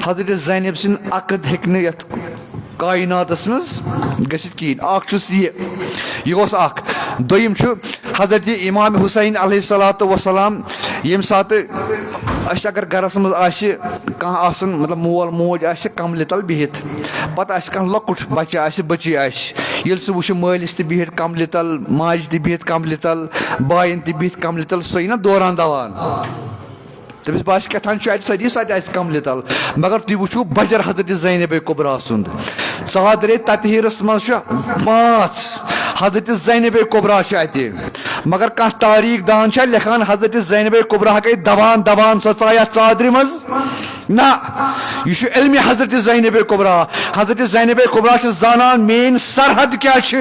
حضرت زینب سٕنٛدۍ عقد ہیٚکہِ نہٕ یتھ کائناتس منٛز گٔژھِتھ کِہیٖنۍ۔ اکھ چھُس یہِ، یہِ اوس اکھ۔ دوٚیِم چھُ حضرت امام حسین علیہ الصلوۃ والسلام، ییٚمہِ ساتہٕ أسۍ اگر گرس منٛز آسہِ کانٛہہ آسُن، مطلب مول موج آسہِ کملہِ تل بِہِتھ، پتہٕ آسہِ کانٛہہ لۄکُٹ بچہِ آسہِ، بٔچی آسہِ، ییٚلہِ سُہ وٕچھِ مٲلِس تہِ بِہِتھ کملہِ تل، ماجہِ تہِ بِہِتھ کملہِ تل، باین تہِ بِہِتھ کملہِ تل، سُہ یی نہ دوران دوان۔ تٔمِس باسہِ کیٛاہ تام چھُ اَتہِ سَجی، سۄ تہِ آسہِ کملہِ تل۔ مگر تُہۍ وٕچھِو بجر حضرت زینب کبریٰ سُنٛد۔ ژادرِ تطہیرس منٛز چھُ پانٛژھ حضرت زینب کبریٰ چھِ اَتہِ۔ مگر کانٛہہ تاریخ دان چھا لیکھان حضرت زینب کبریٰ گٔے دوان دوان، سۄ ژایہِ اَتھ ژادرِ منٛز؟ نہ، یہِ چھُ علمِ حضرت زینب کبریٰ۔ حضرت زینب کبریٰ چھِ زانان میٲنۍ سرحد کیٛاہ چھِ۔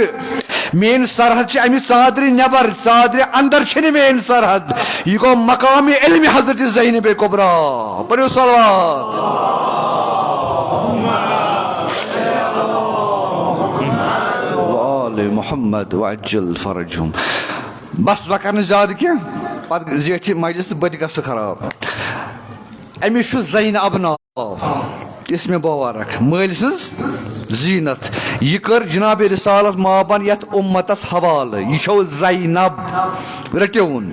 میٲنۍ سرحد چھِ اَمہِ ژادرِ نٮ۪بر، ژادرِ اندر چھِنہٕ میٲنۍ سرحد۔ یہِ گوٚو مقامِ علمِ حضرت زینب کبریٰ۔ پٔرِو صلوات۔ وآل محمد وعجل فرجهم۔ بس، بہٕ کرٕ نہٕ زیادٕ کینٛہہ، پتہٕ زیٹھِ مجلس تہٕ بہٕ تہِ گژھٕ خراب۔ أمِس چھُ زینب ناو، اسمِ مبارک، مٲلۍ سٕنٛز زینت۔ یہِ کٔر جناب رسالت مابن یتھ امتس حوالہٕ۔ یہِ چھو زینب، رٔٹِوُن۔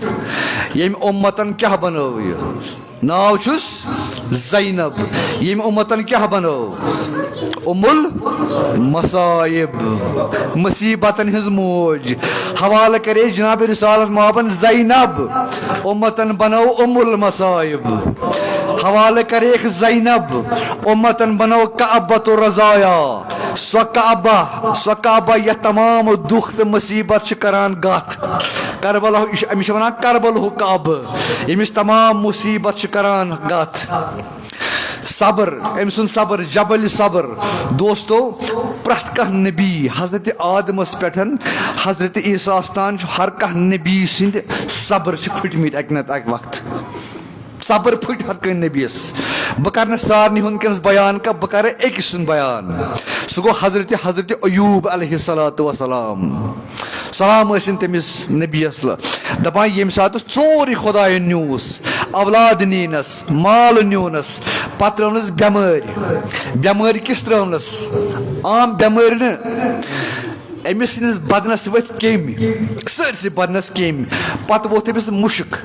ییٚمۍ امتن کیٛاہ بنٲو یہِ؟ ناو چھُس زینب۔ ییٚمۍ امتن کیٛاہ بنٲو؟ ام المصائب، مصیبتن ہٕنٛز موج۔ حوالہٕ کرے جناب رسالت مابن زینب، امتن بنٲو ام المصائب۔ حوالہٕ کریکھ زینب، امتن بنٲو کعبۃ الرضایا۔ سۄ کعبہ، سۄ کعبہ یتھ تمام دُکھ تہٕ مصیبت چھِ کران گتھ۔ کربلا، یہِ چھِ، أمِس چھِ ونان کربلہُک کعبہٕ، ییٚمِس تمام مصیبت چھِ کران گتھ۔ صبر، أمۍ سُنٛد صبر، جبل صبر۔ دوستو، پرٛٮ۪تھ کانٛہہ نبی، حضرت آدمس پٮ۪ٹھ حضرت عیسیٰ ہس تام چھُ ہر کانٛہہ نبی سٕنٛدۍ صبر چھِ پھٕٹمٕتۍ اکہِ نتہٕ اکہِ وقتہٕ۔ صبر پھٕٹۍ ہر کٲنٛسہِ نبیَس۔ بہٕ کرٕ نہٕ سارنٕے ہُنٛد وٕنکیٚنَس بیان کانٛہہ، بہٕ کرٕ أکۍ سُنٛد بیان۔ سُہ گوٚو حضرت، حضرت ایوب علیہ الصلوۃ والسلام۔ سلام ٲسِن تٔمِس نبیَس۔ دَپان، ییٚمہِ ساتہٕ ژورٕے خۄدایَن نیوٗس، اولاد نِینَس، مال نیوٗنَس، پَتہٕ ترٲونَس بٮ۪مٲرۍ۔ بٮ۪مٲرۍ کِژھ ترٲونَس؟ عام بٮ۪مٲرۍ نہٕ۔ أمِس سٕنٛدِس بدنس ؤتھۍ کیٚمۍ، سٲرسٕے بدنس کیٚمۍ۔ پتہٕ ووٚتھ أمِس مُشُک،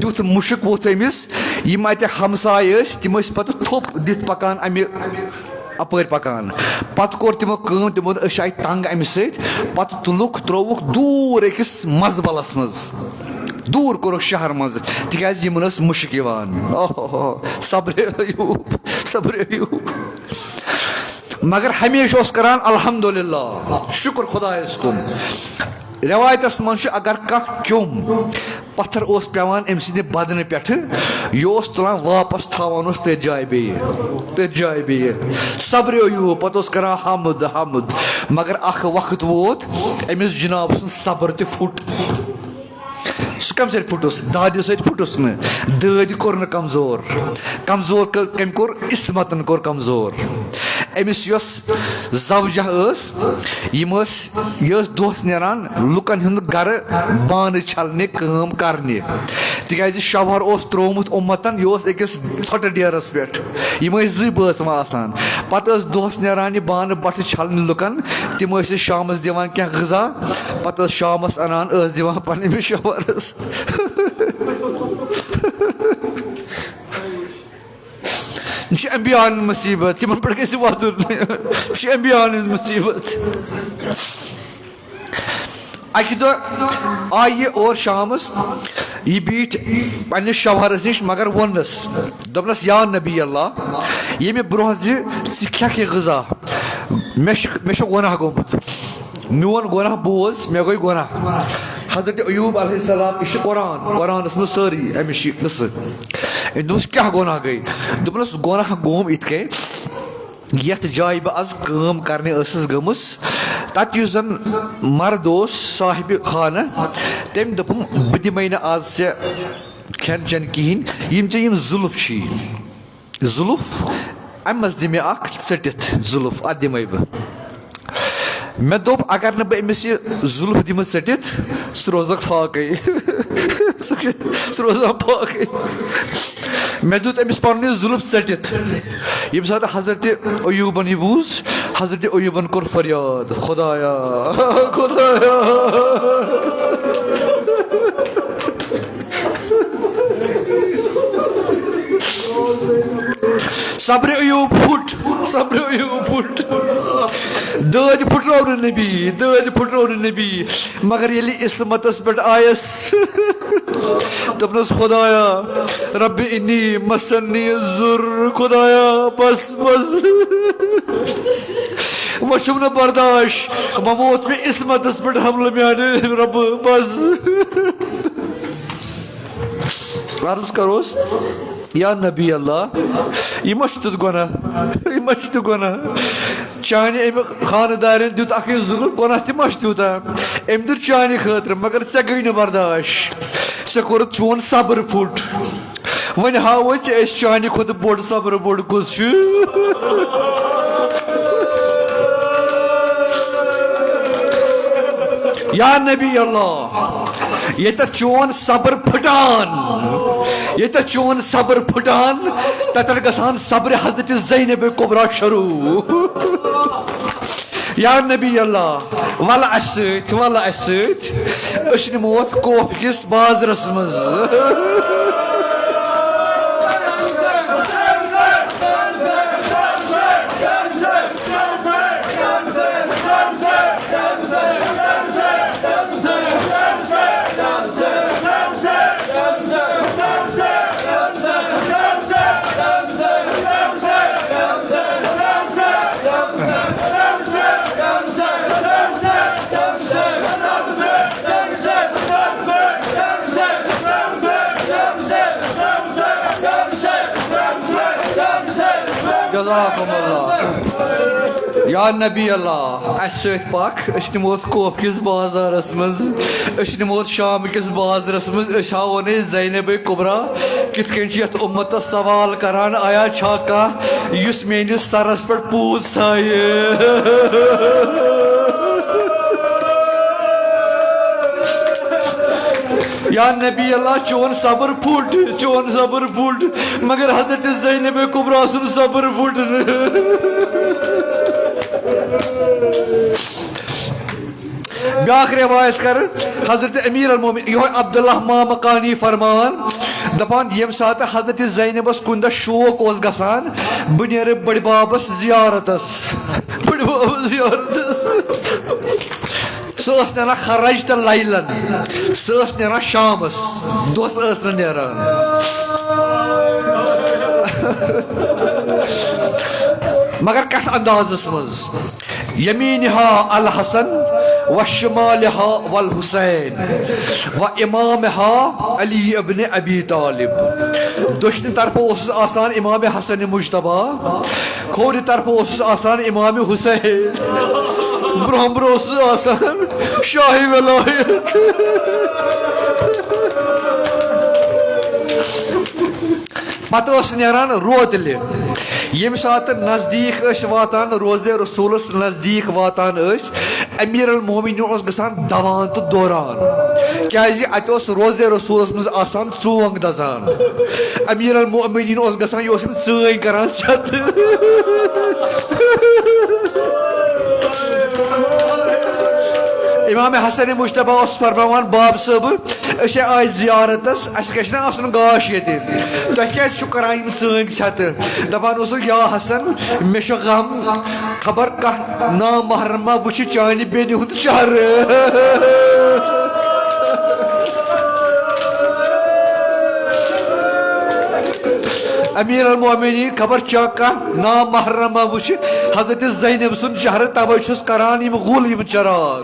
تیُتھ مُشُک ووٚتھ أمِس، یِم اتہِ ہمسایہِ ٲسۍ، تِم ٲسۍ پتہٕ تھوٚپ دِتھ پکان امہِ اپٲرۍ پکان۔ پتہٕ کوٚر تِمو کٲم، تِمو دوٚپ، أسۍ چھِ اتہِ تنگ امہِ سۭتۍ۔ پتہٕ تُلُکھ، ترٛووُکھ دوٗر أکِس مزبلس منٛز، دوٗر کوٚرُکھ شہر منٛز، تِکیازِ یِمن ٲس مُشُک یِوان۔ اوہ، صبرِ ایوب، صبرِ ایوب۔ مگر ہمیشہِ اوس کران الحمدللہ، شُکر خۄدایَس کُن۔ رٮ۪وایتَس منٛز چھُ، اگر کانٛہہ کیوٚم پتھر اوس پٮ۪وان أمۍ سٕنٛدِ بدنہٕ پٮ۪ٹھٕ، یہِ اوس تُلان واپس، تھاوان اوس تٔتھۍ جایہِ بیٚیہِ، تٔتھۍ جایہِ بیٚیہِ۔ صبرِ ایوب، پتہٕ اوس کران حمد، حمد۔ مگر اکھ وقت ووت، أمِس جناب سُنٛد صبر تہِ پھُٹ۔ سُہ کَمہِ سۭتۍ پھُٹُس؟ دادِ سۭتۍ پھُٹُس نہٕ۔ دٲدۍ کوٚر نہٕ کمزور۔ کمزور کٔر-، کٔمۍ کوٚر؟ عصمتن کوٚر کمزور۔ أمِس یۄس زوجہ ٲس، یِم ٲسۍ، یہِ ٲس دۄہس نیران لُکن ہُنٛد گرٕ بانہٕ چھلنہِ، کٲم کرنہِ۔ تِکیازِ شوہر اوس ترٛوومُت اُمتن، یہِ اوس أکِس ژھۄٹہٕ ڈیرس پٮ۪ٹھ۔ یِم ٲسۍ زٕے بٲژ وۄنۍ آسان۔ پتہٕ ٲس دۄہس نیران یہِ بانہٕ بٹھٕ چھلنہِ لُکن، تِم ٲسۍ أسۍ شامس دِوان کینٛہہ غذا، پتہٕ ٲس شامس انان، ٲس دِوان پننِس شوہرس۔ یہِ چھِ انبیاءن ہٕنٛز مصیبت، تِمن پٮ۪ٹھ گژھِ وۄتھُن۔ یہِ چھِ انبیاءن ہٕنٛز مصیبت۔ اکہِ دۄہ آیہِ یہِ اور شامس، یہِ بیٖٹھ پننِس شوہرس نِش، مگر ووٚننس، دوٚپنس، یا نبی اللہ، ییٚمہِ برونٛہہ زِ ژٕ کھٮ۪کھ یہِ غذا، مےٚ چھُ، مےٚ چھُ گۄناہ گوٚمُت، میون گۄناہ بوز، مےٚ گوٚو گۄناہ۔ حضرت ایوب علیہ السلام، یہِ چھُ قرآن، قرآنس منٛز سٲرٕے امِچ یہِ قصہٕ۔ أمۍ دوٚپُس، کیٛاہ گۄناہ گٔے؟ دوٚپنس، گۄناہ گوٚم یِتھ کٔنۍ، یتھ جایہِ بہٕ از کٲم کرنہِ ٲسٕس گٔمٕژ، تتہِ یُس زن مرد اوس صاحبِ خانہ، تٔمۍ دوٚپُن، بہٕ دِمے نہٕ از ژےٚ کھٮ۪ن چٮ۪ن کِہینۍ، یِم ژےٚ یِم زُلف چھی، زُلف، امہِ منٛز دِ مےٚ اکھ ژٔٹِتھ زُلف، اتھ دِمے بہٕ۔ مےٚ دوٚپ، اگر نہٕ بہٕ أمِس یہِ زُلف دِمہٕ ژٔٹِتھ، سُہ روزکھ فاقے۔ سُہ، سُہ روزان فاقے۔ مےٚ دیُت أمِس پنُن یہِ زُلف ژٔٹِتھ۔ ییٚمہِ ساتہٕ حضرت ایوبن یہِ بوٗز، حضرت ایوبن کوٚر فریاد، خۄدایا، خۄدایا۔ صبرِ ایوب پھُٹ، صبرِ ایوب پھُٹ۔ دٲدۍ پھُٹرٲو نہٕ نبی، دٲدۍ پھُٹرٲو نہٕ نبی۔ مگر ییٚلہِ عصمتس پٮ۪ٹھ آیس، دوٚپنس، خۄدایا، رب انی مسنی الضر، خۄدایا، بس، بس۔ وۄنۍ چھُم نہٕ برداش، وۄنۍ ووت مےٚ عصمتس پٮ۪ٹھ حملہٕ میانہِ ربہٕ، بس۔ عرض کروس، یا نبی اللہ، یہِ ما چھُ تیُتھ گۄناہ؟ یہِ ما چھُ تیُتھ گۄناہ؟ چانہِ أمہِ خانہٕ دارٮ۪ن دیُت اَکھٕے زٕ گُلۍ، گۄناہ تہِ ما چھُ تیوٗتاہ؟ أمۍ دیُت چانہِ خٲطرٕ، مگر ژےٚ گٔے نہٕ برداش۔ ژےٚ کوٚرُتھ چون صبر پھُٹ۔ وۄنۍ ہاوو ژےٚ أسۍ چانہِ کھۄتہٕ بوٚڑ صبر بوٚڑ کُس چھُ۔ یا نبی اللہ، ییٚتٮ۪تھ چون صبر پھٹان، ییٚتٮ۪تھ چون صبر پھٹان، تَتٮ۪تھ گژھان صبر حضرت زینب کبریٰ شروع۔ یا نبی اللہ، وَلہٕ اَسہِ سۭتۍ، وَلہٕ اَسہِ سۭتۍ، أسۍ نِموتھ کوفہٕ کِس بازرَس منٛز۔ جزاکم اللہ۔ یا نبی اللہ، اَسہِ سۭتۍ پکھ، أسۍ نِموتھ کوفہٕ کِس بازارس منٛز، أسۍ نِموتھ شام کِس بازرس منٛز، أسۍ ہاوون أسۍ زینب کبریٰ کِتھ کٔنۍ چھِ یتھ اُمتس سوال کران، آیا چھا کانٛہہ یُس میٲنِس سرس پٮ۪ٹھ پوٗژ تھایہِ؟ یا نبی اللہ، چون صبر پھُٹ، چون صبر پھُٹ، مگر حضرت زینب کبریٰ سُنٛد صبر پھُٹ نہٕ۔ بیٛاکھ روایت کر حضرت امیر المومن، یہوے عبداللہ مامقانی فرمان، دپان، ییٚمہِ ساتہٕ حضرت زینبس کُنہِ دۄہ شوق اوس گژھان، بہٕ نیرٕ بٔڈِ ببس زیارتس، بٔڈِ ببس زیارتس۔ سۄ ٲس نیران خرجت لیلاً، سۄ ٲس نیران شامس، دۄہس ٲس نہٕ نیران۔ مگر کتھ اندازس منٛز؟ یمینہا الحسن و شمالہا والحسین و امامہا علی ابن ابی طالب۔ دٔچھنہِ طرفہٕ اوسُس آسان امام حسن مجتبیٰ، کھوورِ طرفہٕ اوسُس آسان امام حسین، برونٛہہ برونٛہہ اوسُس آسان شاہ ولایت۔ پتہٕ ٲس نیران روتلہِ۔ ییٚمہِ ساتہٕ نزدیٖک ٲسۍ واتان، روزے رسولس نزدیٖک واتان ٲسۍ، امیر المومنین اوس گژھان دوان تہٕ دوران، کیازِ اتہِ اوس روزے رسولس منٛز آسان ژونگ دزان۔ امیر المومنین اوس گژھان، یہِ اوس أمِس ژٲنگۍ کران ژھٮ۪تہٕ۔ امام حسن مجتبیٰ اوس فرماوان، باب صٲبہٕ، أسۍ ہے آے زیارتس، اسہِ گژھِ نہ آسُن گاش ییٚتہِ، تۄہہِ کیازِ چھِو کران یِم ژٲنگۍ ژھٮ۪تہٕ؟ دپان اوسُکھ، یا حسن، مےٚ چھُ غم، خبر کانٛہہ نامحرم ما وٕچھِ چانہِ بیٚنہِ ہُنٛد شہر۔ امیر المومنین، خبر چھا کانٛہہ نامحرم ما وٕچھِ حضرت زینب سُنٛد شہر، توے چھُس کران یِم غُل، یِم چراغ۔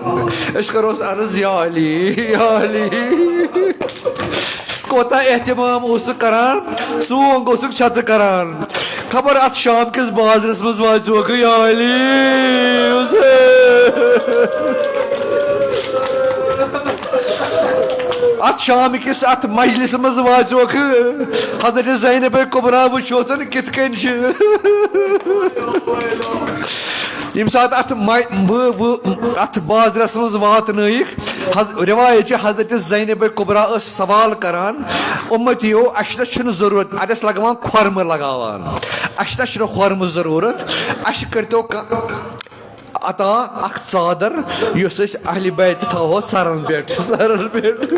أسۍ کروس عرض، یا علی، یا علی۔ کوتاہ اہتمام اوسُکھ کران، ژونگ اوسُکھ چھتہٕ کران۔ خبر اتھ شام کِس بازرس منٛز واژوکھٕ یا علی حسین۔ اتھ شام کِس اتھ مجلس منٛز واژوکھٕ حضرت زینب کبریٰ، وٕچھوتن کِتھ کٔنۍ چھِ۔ ییٚمہِ ساتہٕ اتھ مَ-، وٕ-، وٕ-، اتھ بازرس منٛز واتنٲیِکھ، حض-، روایت چھِ، حضرت زینب کبریٰ ٲس سوال کران، اُمتیو، اَسہِ نہ چھُنہٕ ضروٗرت، اَتہِ ٲسۍ لگاوان خۄرمہٕ لگاوان، اَسہِ نہ چھُنہٕ خۄرمہٕ ضروٗرت، اَسہِ کٔرۍتو کانٛہہ عطا، اکھ ژادر، یُس أسۍ اہلِ بیت تھاوہو سرن پٮ۪ٹھ، سرن پٮ۪ٹھ۔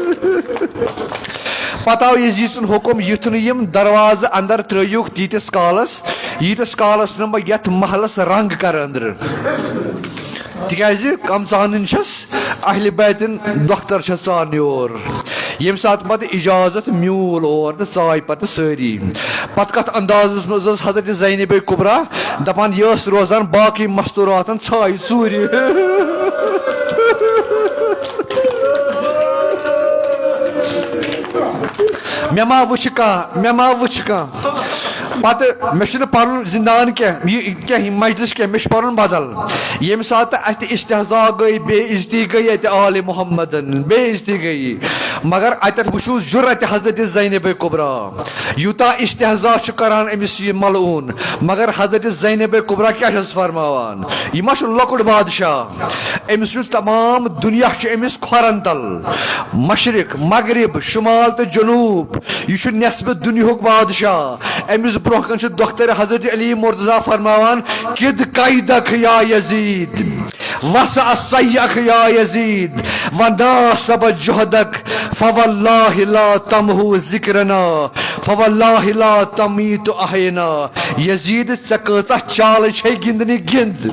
پتہٕ آو یزید سُنٛد حُکم، یُتھ نہٕ یِم دروازٕ اندر ترٲیِوکھ تیٖتِس کالس، ییٖتِس کالس نہٕ بہٕ یتھ محلس رنگ کرٕ أنٛدرٕ۔ تِکیازِ کم ژانٕنۍ چھس، اہلِ بیتن دۄختر چھس ژاننہِ اور۔ ییٚمہِ ساتہٕ پتہٕ اجازت میوٗل اور تہٕ ژاے پتہٕ سٲری۔ پتہٕ کتھ اندازس منٛز ٲس حضرت زینب کبریٰ دپان، یہِ ٲس روزان باقٕے مستوراتن ژھایہِ ژوٗرِ۔ مےٚ ما وٕچھِ کانٛہہ، مےٚ ما وٕچھِ کانٛہہ۔ پتہٕ مےٚ چھُنہٕ پرُن زندان کینٛہہ، یہِ کینٛہہ، یہِ مجلس کینٛہہ، مےٚ چھُ پرُن بدل۔ ییٚمہِ ساتہٕ اتہِ استہزا گٔے، بے عزتی گٔے اتہِ آلِ محمدن، بے عزتی گٔے۔ مگر اتٮ۪تھ وٕچھِو جرأتِ حضرت زینب کبریٰ، یوٗتاہ استہزا چھُ کران أمِس یہِ ملعون، مگر حضرت زینب کبریٰ کیٛاہ چھَس فرماوان؟ یہِ ما چھُ لۄکُٹ بادشاہ؟ أمِس یُس تمام دُنیا چھُ أمِس کھۄرن تل، مشرق، مغرب، شمال تہٕ جنوب۔ یہِ چھُ نٮ۪صفہٕ دُنیاہُک بادشاہ۔ أمِس برونٛہہ کنہِ چھُ دۄختر حضرت علی مرتضیٰ فرماوان، "کد قیدک یا یزید، وسع سعیک یا یزید، و ناصب جہدک، فواللہ لا تمحو ذکرنا، فواللہ لا تمیت احینا۔" یزید، ژےٚ کۭژاہ چالہٕ چھے گِنٛدنہِ گِنٛد۔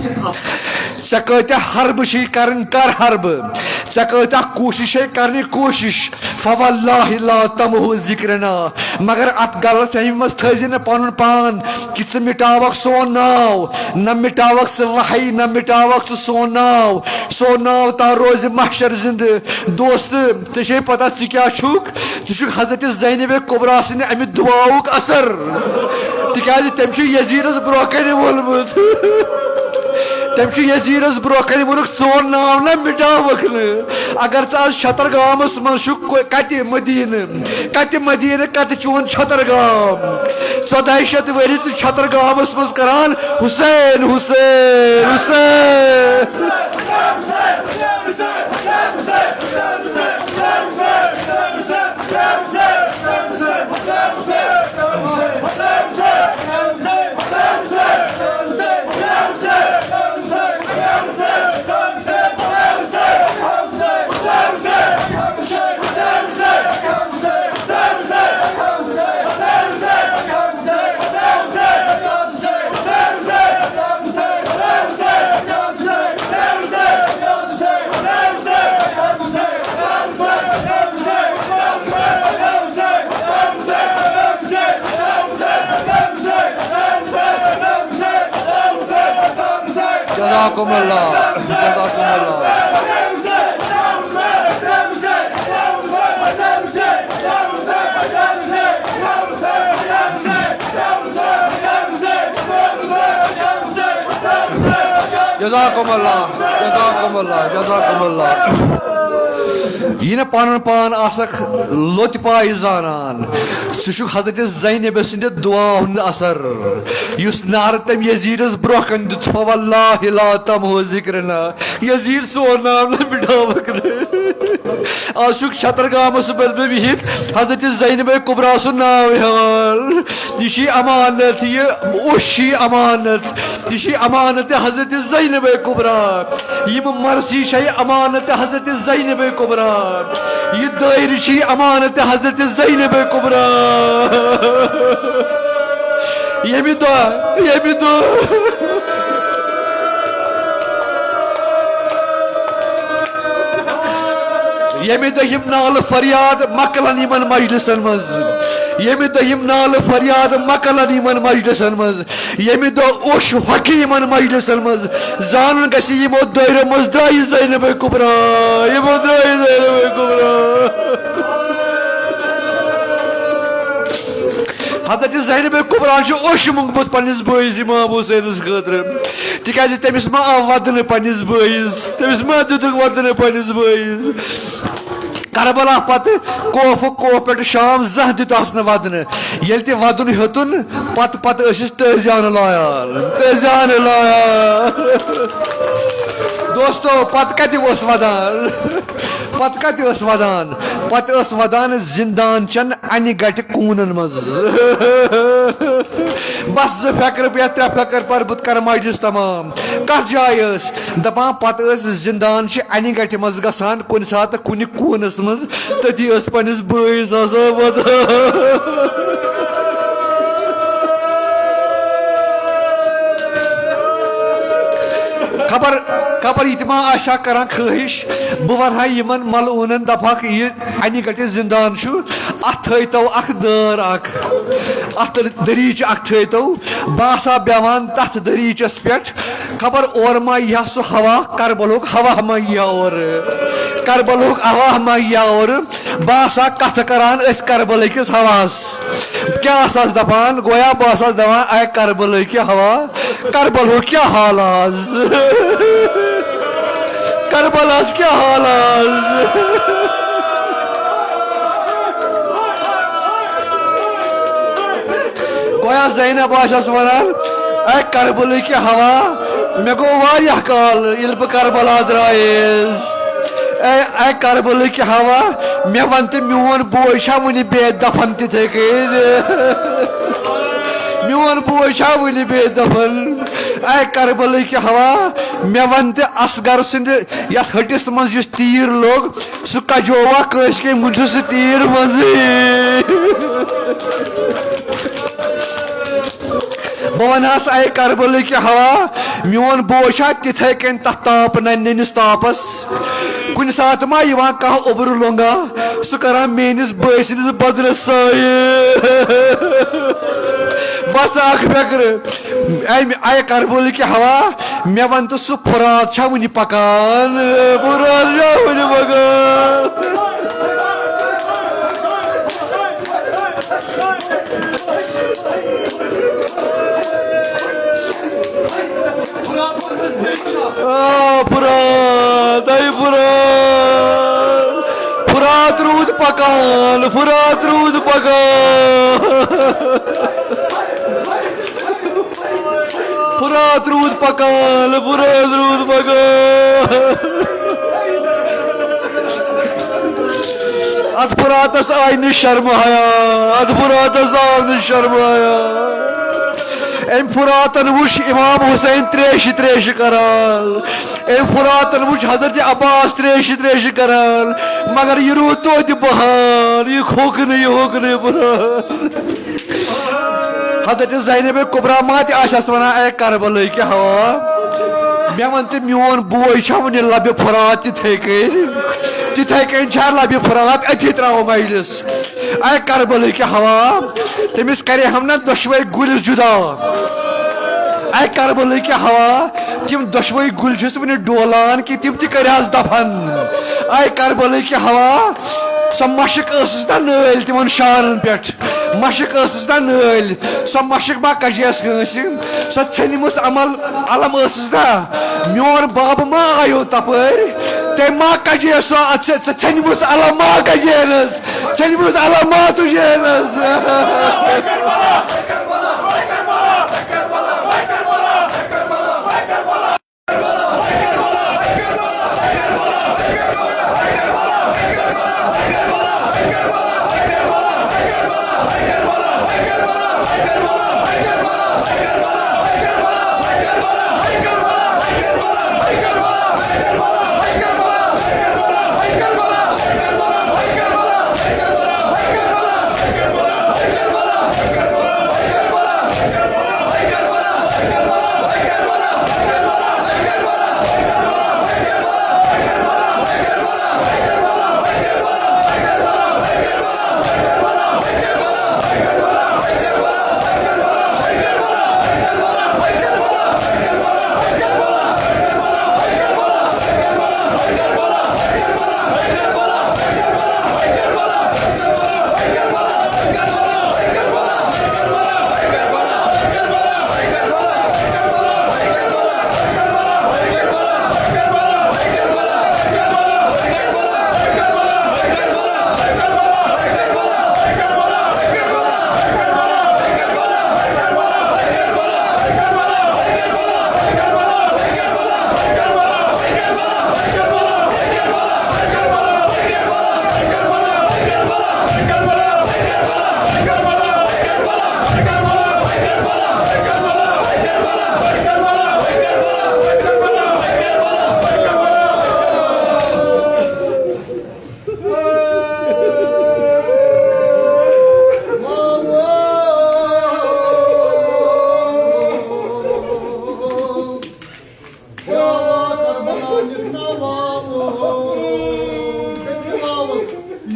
ژےٚ کۭتیٛاہ حربہٕ چھے کرٕنۍ کر حربہٕ۔ ژےٚ کۭتیٛاہ کوٗشِش چھے کرنہِ کوٗشِش۔ فواللہ لا تمحو ذکرنا۔ مگر اتھ غلط فہمی منٛز تھٲوزِ نہٕ پنُن پان کہِ ژٕ مٹاوکھ سون ناو، نہ مٹاوکھ ژٕ وحی، نہ مٹاوکھ ژٕ سون ناو۔ سون ناو تام روزِ محشر زندٕ۔ دوست، ژےٚ چھے پتہ ژٕ کیٛاہ چھُکھ؟ ژٕ چھُکھ حضرت زینب کبریٰ سٕنٛدِ امہِ دعاہُک اثر، تِکیٛازِ تٔمۍ چھُ یزیدس برونٛہہ کنہِ ووٚنمُت۔ تٔمۍ چھُ یزیدس برونٛہہ کنہِ ووٚنُکھ، "سون ناو نہ مٹاوکھ نہٕ۔ اگر ژٕ از چھترگامس منٛز چھُکھ، کو-، کتہِ مدینہٕ، کتہِ مدینہٕ، کتہِ چون چھترگام؟ ژۄداہ شیٚتھ ؤری ژٕ چھترگامس منٛز کران، حسین، حسین، حسین۔" جزاکم اللہ، جزاکم اللہ۔ جزاکم اللہ، جزاکم اللہ، جزاکم اللہ۔ یہِ نہٕ پنُن پان آسکھ لوٚتہِ پایہِ زانان، ژٕ چھُکھ حضرت زینب سٕنٛدِ دعا ہُنٛد اثر۔ یُس نعرٕ تٔمۍ یزیدس برونٛہہ کنہِ دیُت، "فواللہ لا تمحو ذکرنا"، یزید سون ناو نہٕ مٹاوکھ نہٕ۔ آز چھُکھ چھترگامس منٛز بہٕ بِہِتھ حضرت زینب کبریٰ سُنٛد ناو ہٮ۪وان۔ یہِ چھِ امانت، یہِ اوٚش چھِ امانت، یہِ چھِ امانت حضرت زینب کبریٰ۔ یِم مرثی چھِ امانت حضرت زینب کبریٰ۔ یہِ دٲیرٕ چھِ امانت حضرت زینب کبریٰ۔ ییٚمہِ دۄہ، ییٚمہِ دۄہ ییٚمہِ دۄہ یِم نالہٕ فریاد مۄکلن یِمن مجلسن منٛز، ییٚمہِ دۄہ یِم نالہٕ فریاد مۄکلن یِمن مجلسن منٛز، ییٚمہِ دۄہ اوٚش ہۄکھِ یِمن مجلسن منٛز، زانُن گژھِ، یِمو دٲیرو منٛز درٛایہِ زینب کبریٰ، یِمو درٛایہِ زینب کبریٰ۔ حضرت زینب کبریٰ چھُ اوٚش موٚنگمُت پننِس بٲیِس امام حسینس خٲطرٕ، تِکیازِ تٔمِس ما آو ودنہٕ پننِس بٲیِس، تٔمِس ما دِتُکھ ودنہٕ پننِس بٲیِس۔ کربلا پتہٕ کوفہٕ کوہ پٮ۪ٹھ شام زانٛہہ دیُت آس نہٕ ودنہٕ۔ ییٚلہِ تہِ ودُن ہیوٚتُن، پتہٕ پتہٕ ٲسِس تٲزیانہٕ لایان، تٲزیانہٕ لایان۔ دوستو، پتہٕ کتہِ اوس ودان؟ پتہٕ کتہِ ٲس ودان؟ پتہٕ ٲس ودان زندان چٮ۪ن انہِ گٹہِ کوٗنن منٛز۔ بس زٕ فقرٕ یا ترٛےٚ فقرٕ پرٕ بہٕ تہٕ کرٕ مجلس تمام۔ کتھ جایہِ ٲس؟ دپان پتہٕ ٲس زندان چہِ انہِ گٹہِ منٛز گژھان کُنہِ ساتہٕ کُنہِ کوٗنس منٛز، تٔتی ٲس پننِس بٲیِس آسان ودان۔ خبر، خبر یہِ تہِ ما آسہِ ہا کران خٲہِش، بہٕ ونہٕ ہا یِمن ملعوٗنن، دپہٕ ہاکھ، یہِ انہِ گٹہِ زندان چھُ، اتھ تھٲیتو اکھ دٲر اکھ، اتھ دٔریٖچہِ اکھ تھٲیتو، بہٕ آسہٕ ہا بیٚہوان تتھ دٔریٖچس پٮ۪ٹھ۔ خبر اورٕ ما یی ہا سُہ ہوا، کربلہُک ہوا ما یی ہا اورٕ، کربلہُک ہوا ما یی ہا اورٕ۔ بہٕ آسا کتھٕ کران أتھۍ کربلہٕ کِس ہواہس۔ کیٛاہ آسس دپان؟ گویا بہٕ آسس دپان، اے کربلہٕ کہِ ہوا، کربلہُک کیٛاہ حال آز؟ کربلاہس کیٛاہ حال آز؟ گویا زینب آسٮ۪س ونان، اے کربلہٕ کہِ ہوا، مےٚ گوٚو واریاہ کال ییٚلہِ بہٕ کربلا درٛایس۔ اے، اے کربلہٕ کہِ ہوا، مےٚ ون تہٕ میون بوے چھا وُنہِ بے دفن تِتھے کٔنۍ؟ میون بوے چھا وُنہِ بے دفن؟ اے کربلہٕ کہِ ہوا، مےٚ ون تہٕ اصغر سٕنٛدِ یتھ ہٹِس منٛز یُس تیٖر لوٚگ، سُہ کجووا کٲنٛسہِ کِنۍ؟ وُنہِ چھُ سُہ تیٖر منٛزٕے۔ بہٕ ونہٕ ہس، اے کربلہٕ کہِ ہوا، میون بوے چھا تِتھے کٔنۍ تتھ تاپہٕ ننہِ نٔنِس تاپس؟ کُنہِ ساتہٕ ما یِوان کانٛہہ اوٚبرٕ لوٚنگا، سُہ کران میٲنِس بٲے سٕنٛدِس بدنس سایہِ؟ بس اکھ فکرٕ، اے، اے کربلہٕ کہِ ہوا، مےٚ ون تہٕ سُہ فرات چھا وُنہِ پکان؟ فرات چھا وُنہِ پکان؟ آ، فرات، اے فرات۔ فرات روٗد پکان، فرات روٗد پکان۔ فرات روٗد پکان، فرات روٗد پکان۔ اتھ فراتس آیہِ نہٕ شرم حیا، اتھ فراتس آو نہٕ شرم حیا۔ أمۍ فراتن وُچھ امام حسین تریشہِ تریشہِ کران، أمۍ فراتن وُچھ حضرت عباس تریشہِ تریشہِ کران، مگر یہِ روٗد توتہِ بہان، یہِ کھوٚک نہٕ، یہِ ہوٚک نہٕ یہِ فرات۔ حضرت زینب کبریٰ ما تہِ آسٮ۪س ونان، اے کربلہٕ کہِ ہوا، مےٚ ون تہٕ میون بوے چھا وُنہِ لبہِ فرات تِتھے کٔنۍ؟ تِتھے کٔنۍ چھا لبہِ فرات؟ أتھی تراوو مجلس۔ اے کربلہٕ کہِ ہوا، تٔمِس کرے ہم نا دۄشوے گُلۍ جدا۔ اے کربلہٕ کہِ ہوا، تِم دۄشوے گُلۍ چھِس وُنہِ ڈولان کہِ تِم تہِ کرِہَس دفن۔ اے کربلہٕ کہِ ہوا، سۄ مشق ٲسٕس نا نٲلۍ تِمن شانن پٮ۪ٹھ، مشق ٲسٕس نا نٲلۍ، سۄ مشق ما کجیس کٲنٛسہِ؟ سۄ ژھیٚنمٕژ عمل علم ٲسٕس نا؟ میون باب ما آیو تپٲرۍ؟ تٔمۍ ما کجے سۄ؟ ژےٚ، ژےٚ ژھیٚنمٕژ علم ما کجینس؟ ژھیٚنمٕژ علم ما تُجینس؟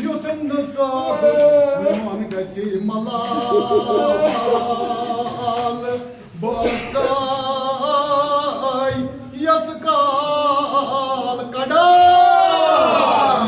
یُتھ نہٕ صاف میون گژھِ ملال۔ بہٕ آسے یژ کال کڑان۔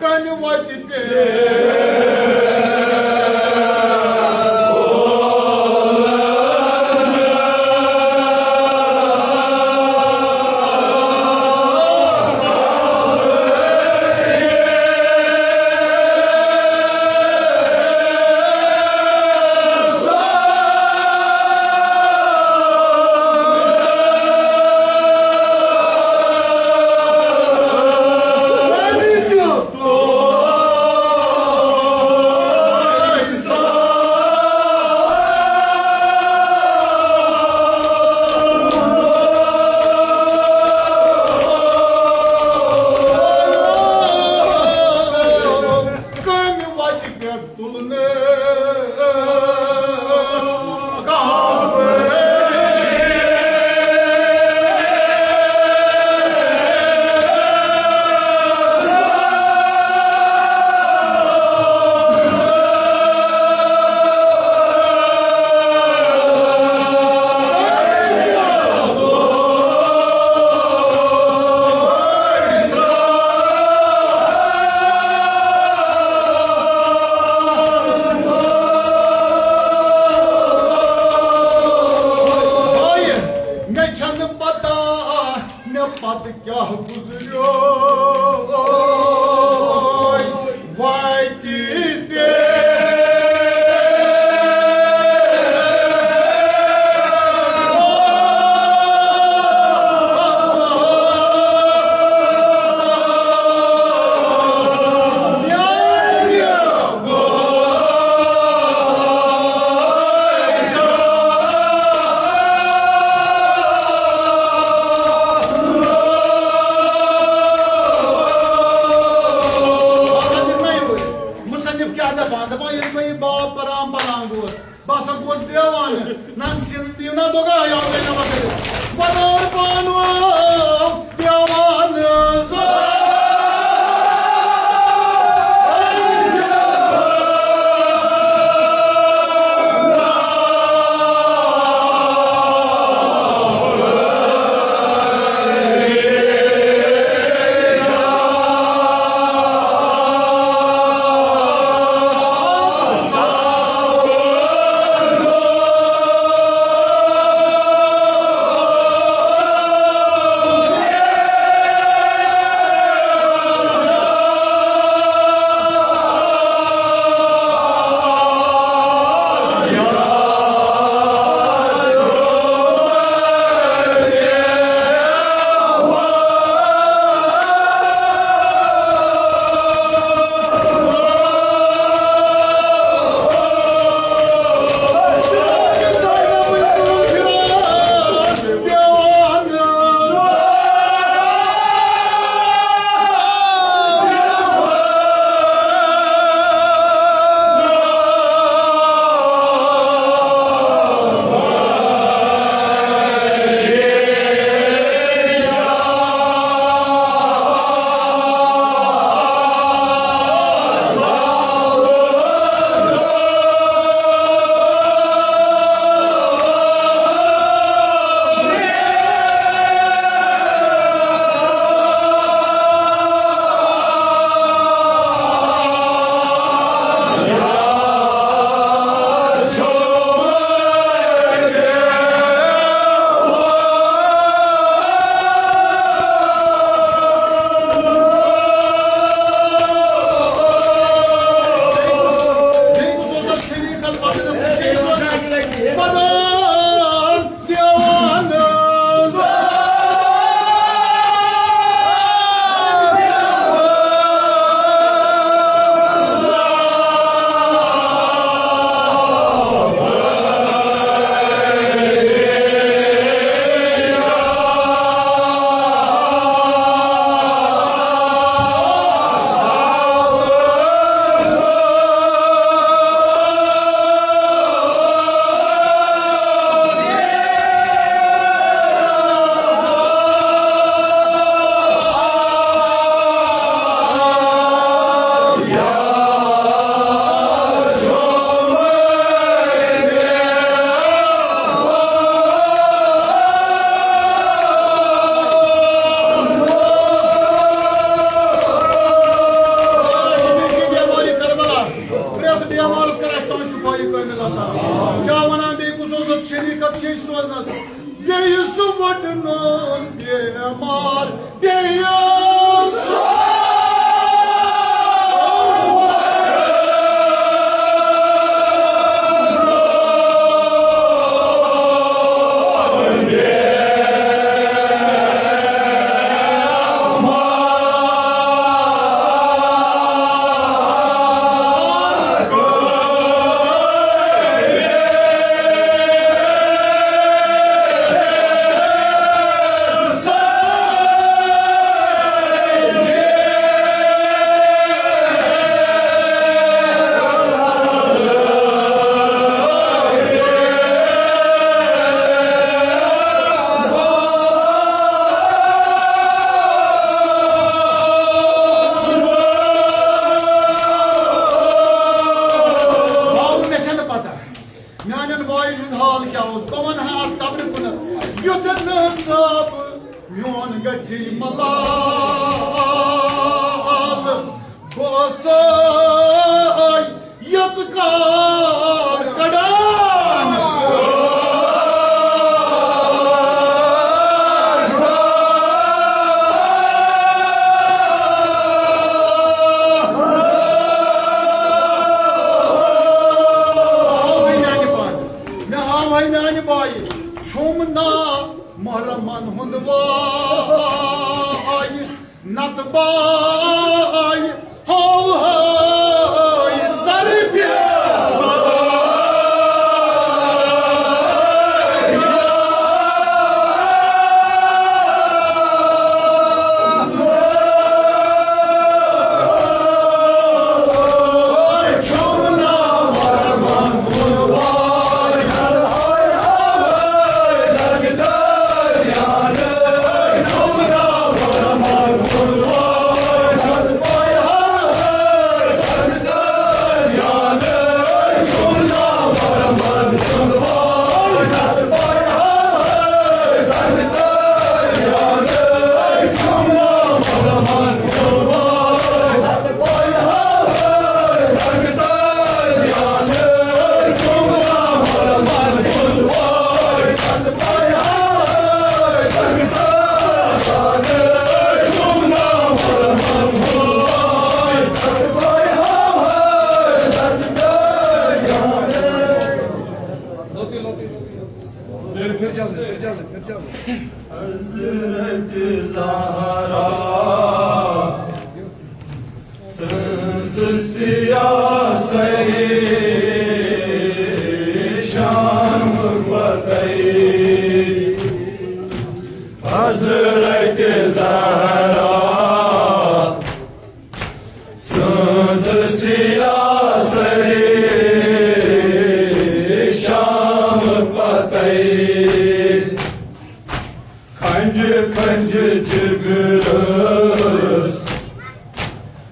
کنہِ وتہِ پٮ۪ٹھ۔ کامہِ وتہِ پٮ۪ٹھ تُلنہٕ کعبہٕ۔ مےٚ چھنہٕ پتہ، مےٚ پتہٕ کیٛاہ گُزریو وتہِ پٮ۪ٹھ۔ مصنف کیٛاہ دپان؟ دپان ییٚلہِ بہٕ یہِ باب پران پران گوس، بہٕ ہسا گوس دیوانہٕ۔ نن سِنٛدیو نا دوگا یاو دینا مگر۔ ونور بانو دیوانہٕ زو۔ بیٚیہِ سُہ وُڈنُن بیمار، بیٚیہِ سُہ باوُن، مےٚ چھَنہٕ پتہ میٛانٮ۪ن بایَن ہُنٛد حال کیٛاہ اوس۔ بہٕ وَنہٕ ہا اَتھ قبرِ کُنَتھ، یُتھ نہٕ صٲب میون گژھِ ملال۔ بہٕ ٲسَے یٔژ کال کڑان۔ ہاوہَے میانہِ بایہِ، مےٚ ہاوہَے میانہِ بایہِ، چھُم ناو محرمن ہُنٛد وایہِ۔ نتہٕ بایہِ ہاوہَے زرِ بیٛاکھ۔ حضرت زہرا سٕنٛز سیاسَے شام پتے۔ حضرت زہرا سٕنٛز سیاسَے شام پتے۔ کھنج کھنج جگرس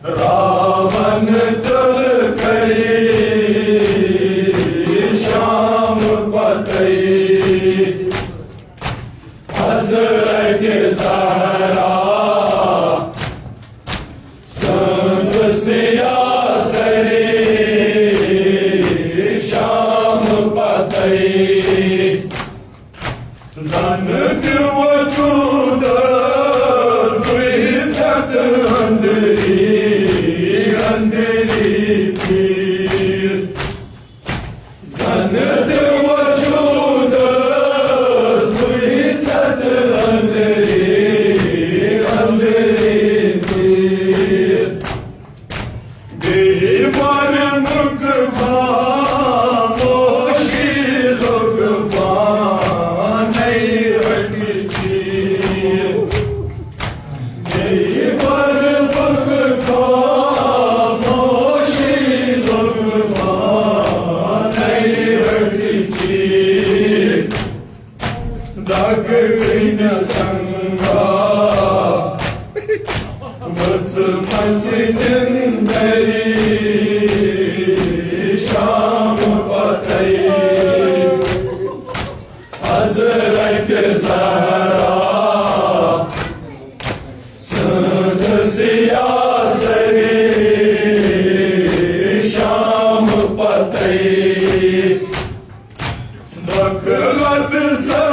راون تل کری شام پتے۔ حضرت زہرا سٕنٛز سیاسَے شام پتے۔ زن تہِ وجودس گٔے ژھٮ۪تہٕ أنٛدری أنٛدری پھیٖر۔ زن تہِ وجودس گٔے ژھٮ۪تہٕ أنٛدری أنٛدری پھیٖر۔ بیٚیہِ ورنُک خاموشی لوٚگ پانے أکِس چیٖز۔ بیٚیہِ ورنُک خاموشی لوٚگ پانے أکِس چیٖز۔ دگ کٔنۍ سنگا، ؤژھ مژِ نِندری شام پتے۔ حضرت زہرا سٕنٛز سیاسَے شام پتے۔ دخلت سا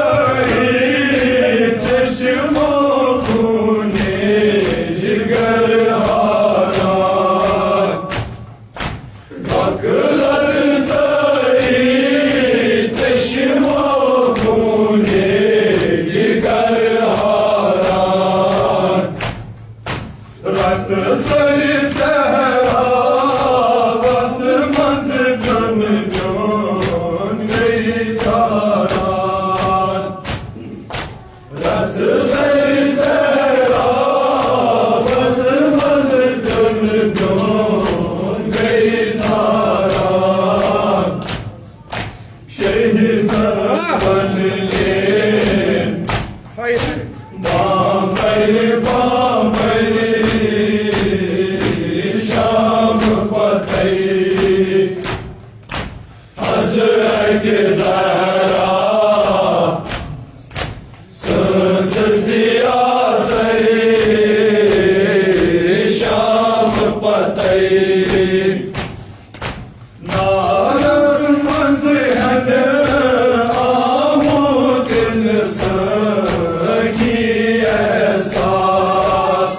سٲنی احساس۔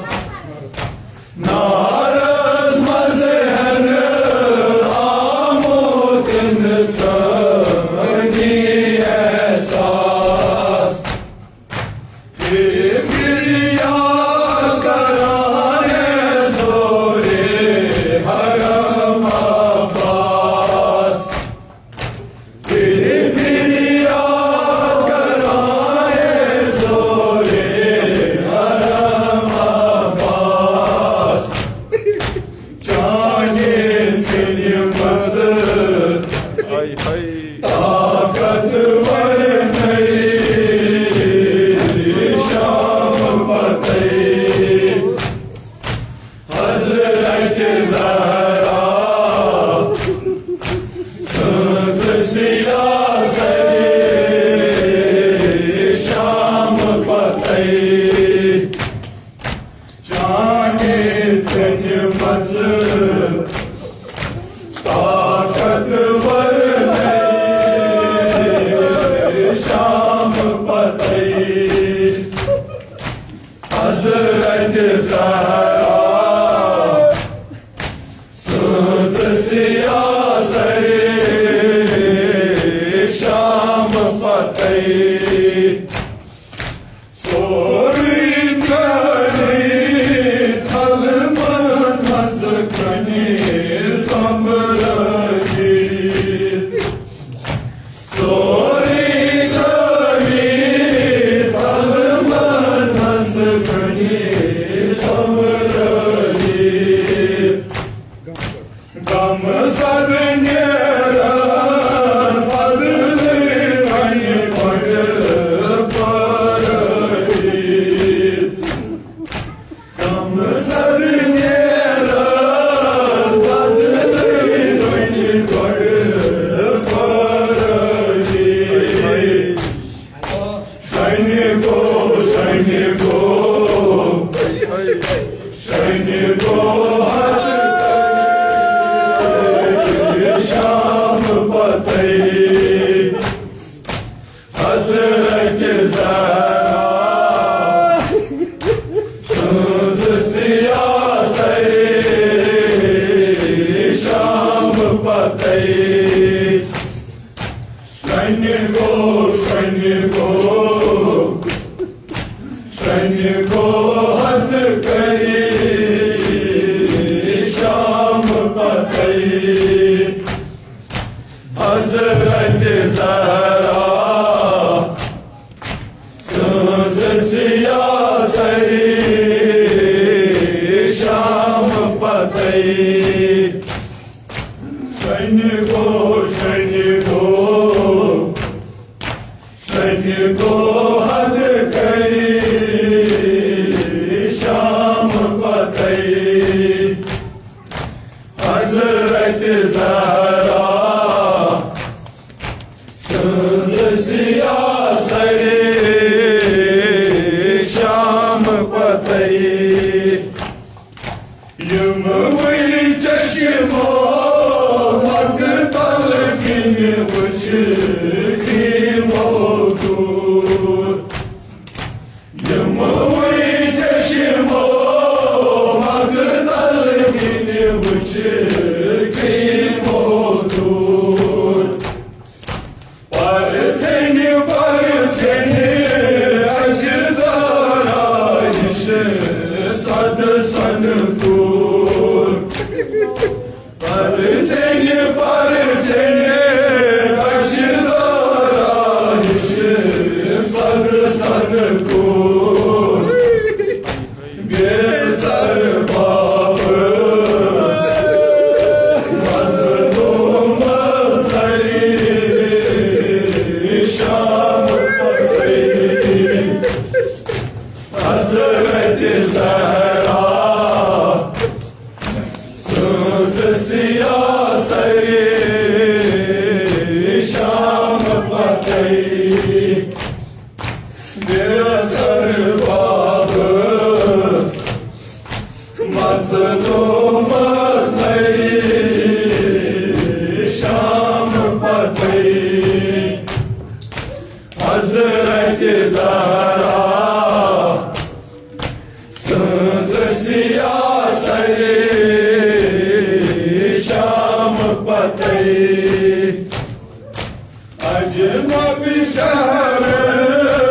نارس منٛز ہٮ۪نہٕ آمُت اِنسٲنی احساس۔ فِکرِیا کران ہے زورِ حرم عباس۔ فِکرِیا کران ہے زورِ حرم عباس۔ چانہِ ژھیٚنہِ مژٕ ہاے ہاے۔ طاقتور نٔے شام پتے۔ حضرت زہرا سٕنٛز سیاہ سرِ شام پتے۔ چانہِ ژھیٚنہِ مژٕ طاقتور نٔے شام پتے۔ حضرت زہرا سٕنٛز سیاہ سرِ شام پتے۔ سورُے کٲری تھل منٛز کنہِ سۄمبرٲوِتھ۔ سورُے کٲری تھل منٛز کنہِ سۄمبرٲوِتھ۔ غم زد نیرن بدلہٕ کنہِ گۄڈٕ پٲرٲوِتھ۔ غم زد نیرن بدلہٕ کنہِ گۄڈٕ پٲرٲوِتھ۔ شنہِ گوٚو، شنہِ گوٚو، شنہِ گوٚو حد کٔرِتھ شام پتے۔ حضرت زہرا سٕنٛز سیاہ سرِ شام پتے۔ شنہِ گوٚو، شنہِ گوٚو، شنہِ گوٚو حد کٔرِتھ شام پتے۔ حضرت زہرا سٕنٛز سیاہ سرِ شام پتے۔ شنہِ گوٚو، شنہِ گوٚو، شنہِ گوٚو حد کٔرِتھ شام پتے۔ حضرت زہرا سٕنٛز سیاہ سرِ شام پتے۔ یِموٕے چشمو مقتل کِنۍ وٕچھِ کھیٖمو دوٗر۔ یِموٕے چشمو مقتل کِنۍ وٕچھِ کھیٖمو دوٗر۔ پرژھنہِ، پرژھنہِ اجدارا نِش صد سنہٕ کوٗر۔ پرژھنہِ، پرژھنہِ اجدارا نِش صد سنہٕ کوٗر۔ بے سر بابس مظلومس تری شام پتے۔ حضرت زہرا سٕنٛز سیاہ سرِ شام پتے۔ بے سر بابس مظلومس تری شام پتے۔ حضرت زہرا سٕنٛز سیاہ سرے شام پتے۔ اجنبی شہر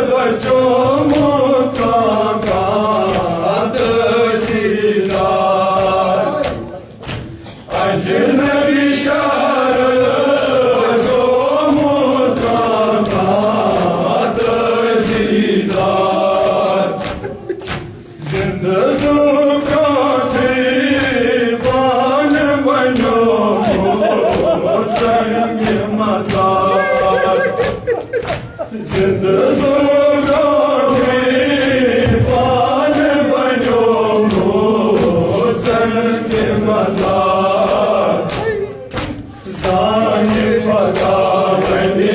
بچومُت کانٛہہ تحصیلدار۔ اجنبی شہر بچومُت کانٛہہ تحصیلدار۔ زندٕ زُو کٲنٛسہِ پانہٕ بنیومُت سنگِ مزار۔ زندٕ زُو کٲنٛسہِ پانہٕ بنیومُت سنگِ مزار۔ زانہِ خۄدا وۄنہِ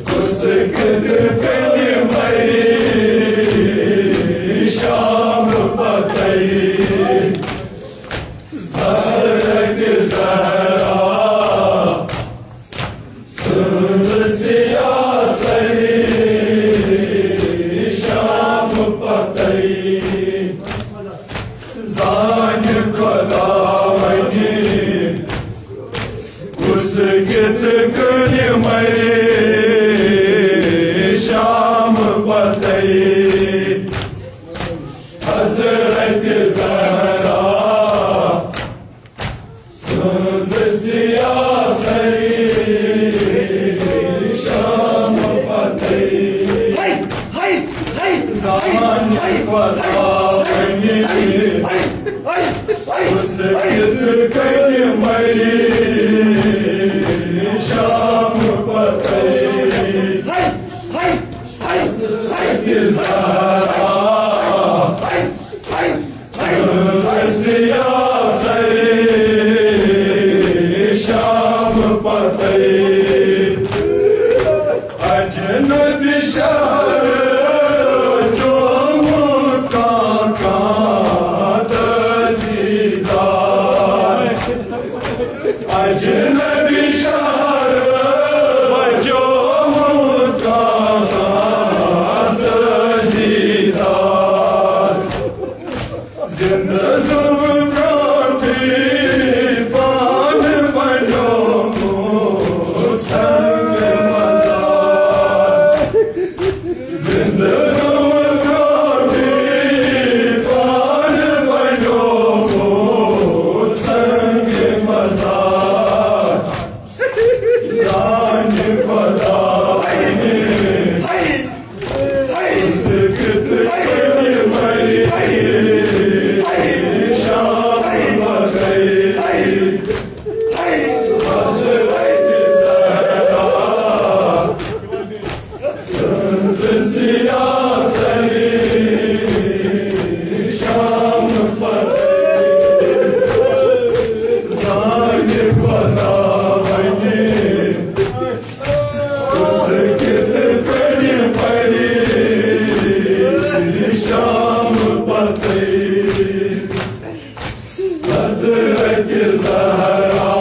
کُس کِتھ کٔنۍ مرِ شام پتے۔ حضرت زہرا سٕنٛز سیاہ سرے شام پتے۔ زانہِ خۄدا وۄنہِ کُس کِتھ کٔنۍ مرِ شام پتے۔ حضرت زہرا سٕنٛز سیاہ سرے شام پتے۔ زانہِ خۄدا وۄنہِ کُس کِتھ کٔنۍ مرِ شام پتے۔ حضرت زہرا سٕنٛز سیاہ سرے شام پتے۔ اجنبی شہر چومُت کانٛہہ تحصیلدار۔ اجنبی شہر بچومُت کانٛہہ تحصیلدار۔ زندٕ زُو کٲنٛسہِ پانہٕ بنیومُت سنگِ مزار۔ زندٕ زُو کٲنٛسہِ پانہٕ بنیومُت سنگِ مزار۔ زانہِ خۄدا وۄنہِ کُس کِتھ کٔنۍ مرِ شام پتے۔ حضرت زہرا سٕنٛز سیاہ سرے شام پتے۔ زانہِ خۄدا وۄنہِ کُس کِتھ کٔنۍ پرِ شام پتے۔ حضرت زہرا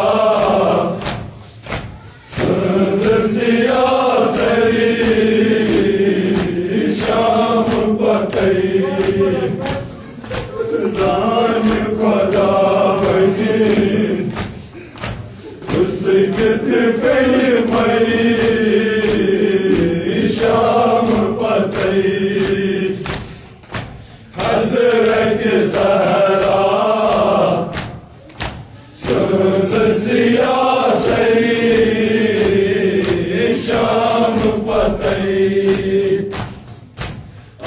سٕنٛز سیاہ سرے شام پتے۔ زانہِ خۄدا وۄنہِ کُس کِتھ کٔنۍ مرِ شام پتے۔ حضرت زہرا سٕنٛز سیاہ سرے شام پتے۔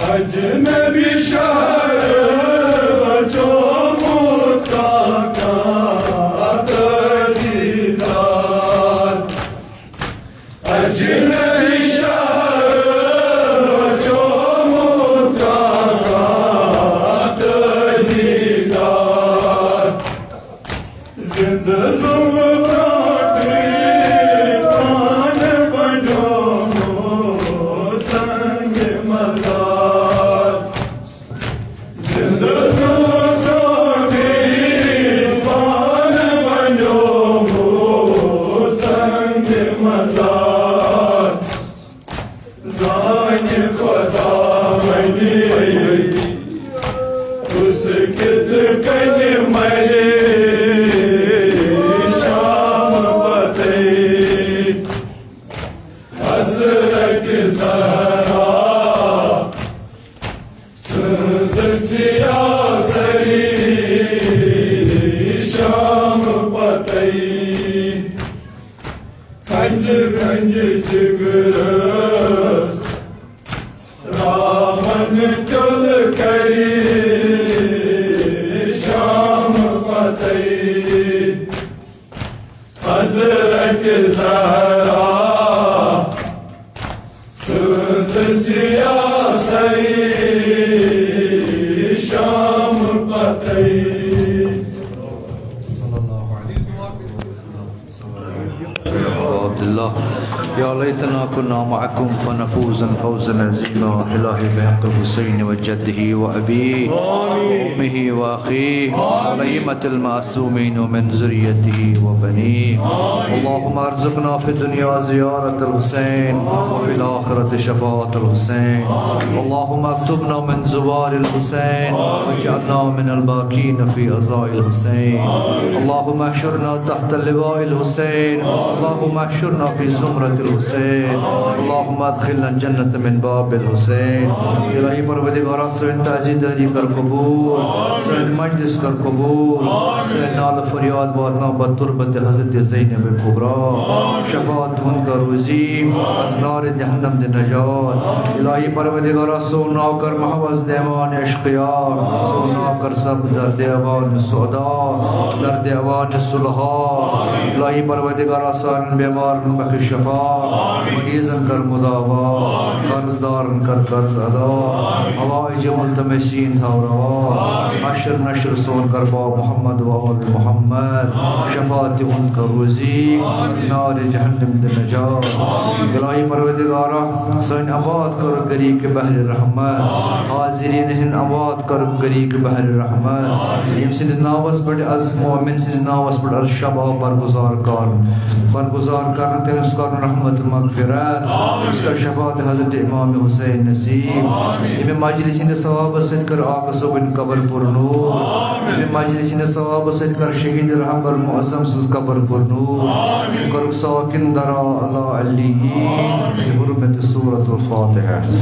اجنبی شہر بچومُت کانٛہہ تحصیلدار۔ اجنبی شہر بچومُت کانٛہہ تحصیلدار۔ زندٕ زُو کٲنٛسہِ پانہٕ بنیومُت سنگِ مزار۔ سانہِ خۄداوندی، کُس کِتھ کٔنۍ مرِ شام پتے؟ حضرت زہرا سٕنٛز سیاہ سری شام پتے، کھسہِ گنج جگرس راون تیل کری شام پتے۔ حضرت زہرا سٕنٛز سیاہ سری شام پتے۔ عبد الله. يا ليتنا كنا معكم فنفوز فوزا عظيما. إلهي بحق الحسين وجده وأبيه وأمه وأخيه والأئمة المعصومين ومن ذريته وبنيه. اللهم ارزقنا في الدنيا زيارة الحسين وفي الآخرة شفاعة الحسين. اللهم اكتبنا من زوار الحسين واجعلنا من الباقين في عزاء الحسين. اللهم احشرنا تحت لواء الحسين. اللهم احشرنا في زمرة الحسين. اللهم ادخلنا الجنة من باب الحسين. الہی پروردگارا، سٲنۍ تعزیہ دٲری کر قبول، سٲنۍ مجلس کر قبول، سٲنۍ نالہٕ فریاد واتناو بتربت حضرت زینب کبریٰ۔ شفاعت تہنٛد کر روزی، از نار جہنم دِ نجات۔ الہی پروردگارا، سون ناو کر محو از دیوان اشقیا، سون ناو کر ثبت در دیوان سعدا، در دیوان صلحا۔ الہی پروردگارا، سانٮ۪ن بیمارن بخش شفا، مریضن کر مداوا، قرض دارن کر قرض ادا، حوائج ملتمسین تھاو روا، حشر نشر سون کر با محمد و آل محمد، شفاعت تہنٛد کر روزی، از نار جہنم دِ نجات۔ الہی پروردگارا، سٲنۍ اموات کر غریق بحر رحمت، حاضرین ہٕنٛدۍ اموات کر غریق بحر رحمت۔ ییٚمہِ سٕنٛدِس ناوس پٮ۪ٹھ از مؤمن سٕنٛدِس ناوس پٮ۪ٹھ از شب آو برگزار کرُن، برگزار کرُن، تٔمِس کرُن رحمت مغفرت، تٔمِس کر شفاعت حضرت امام حسین نصیب۔ ییٚمہِ مجلس ہٕنٛدِ ثوابس سۭتۍ کر آقا صٲبٕنۍ قبر پر نور، ییٚمہِ مجلس ہٕنٛدِ ثوابس سۭتۍ کر شہید رہبر معظم سٕنٛز قبر پر نور، تٔمۍ کرُکھ ساکن درا علی علیین بحرمت سورة الفاتحہ۔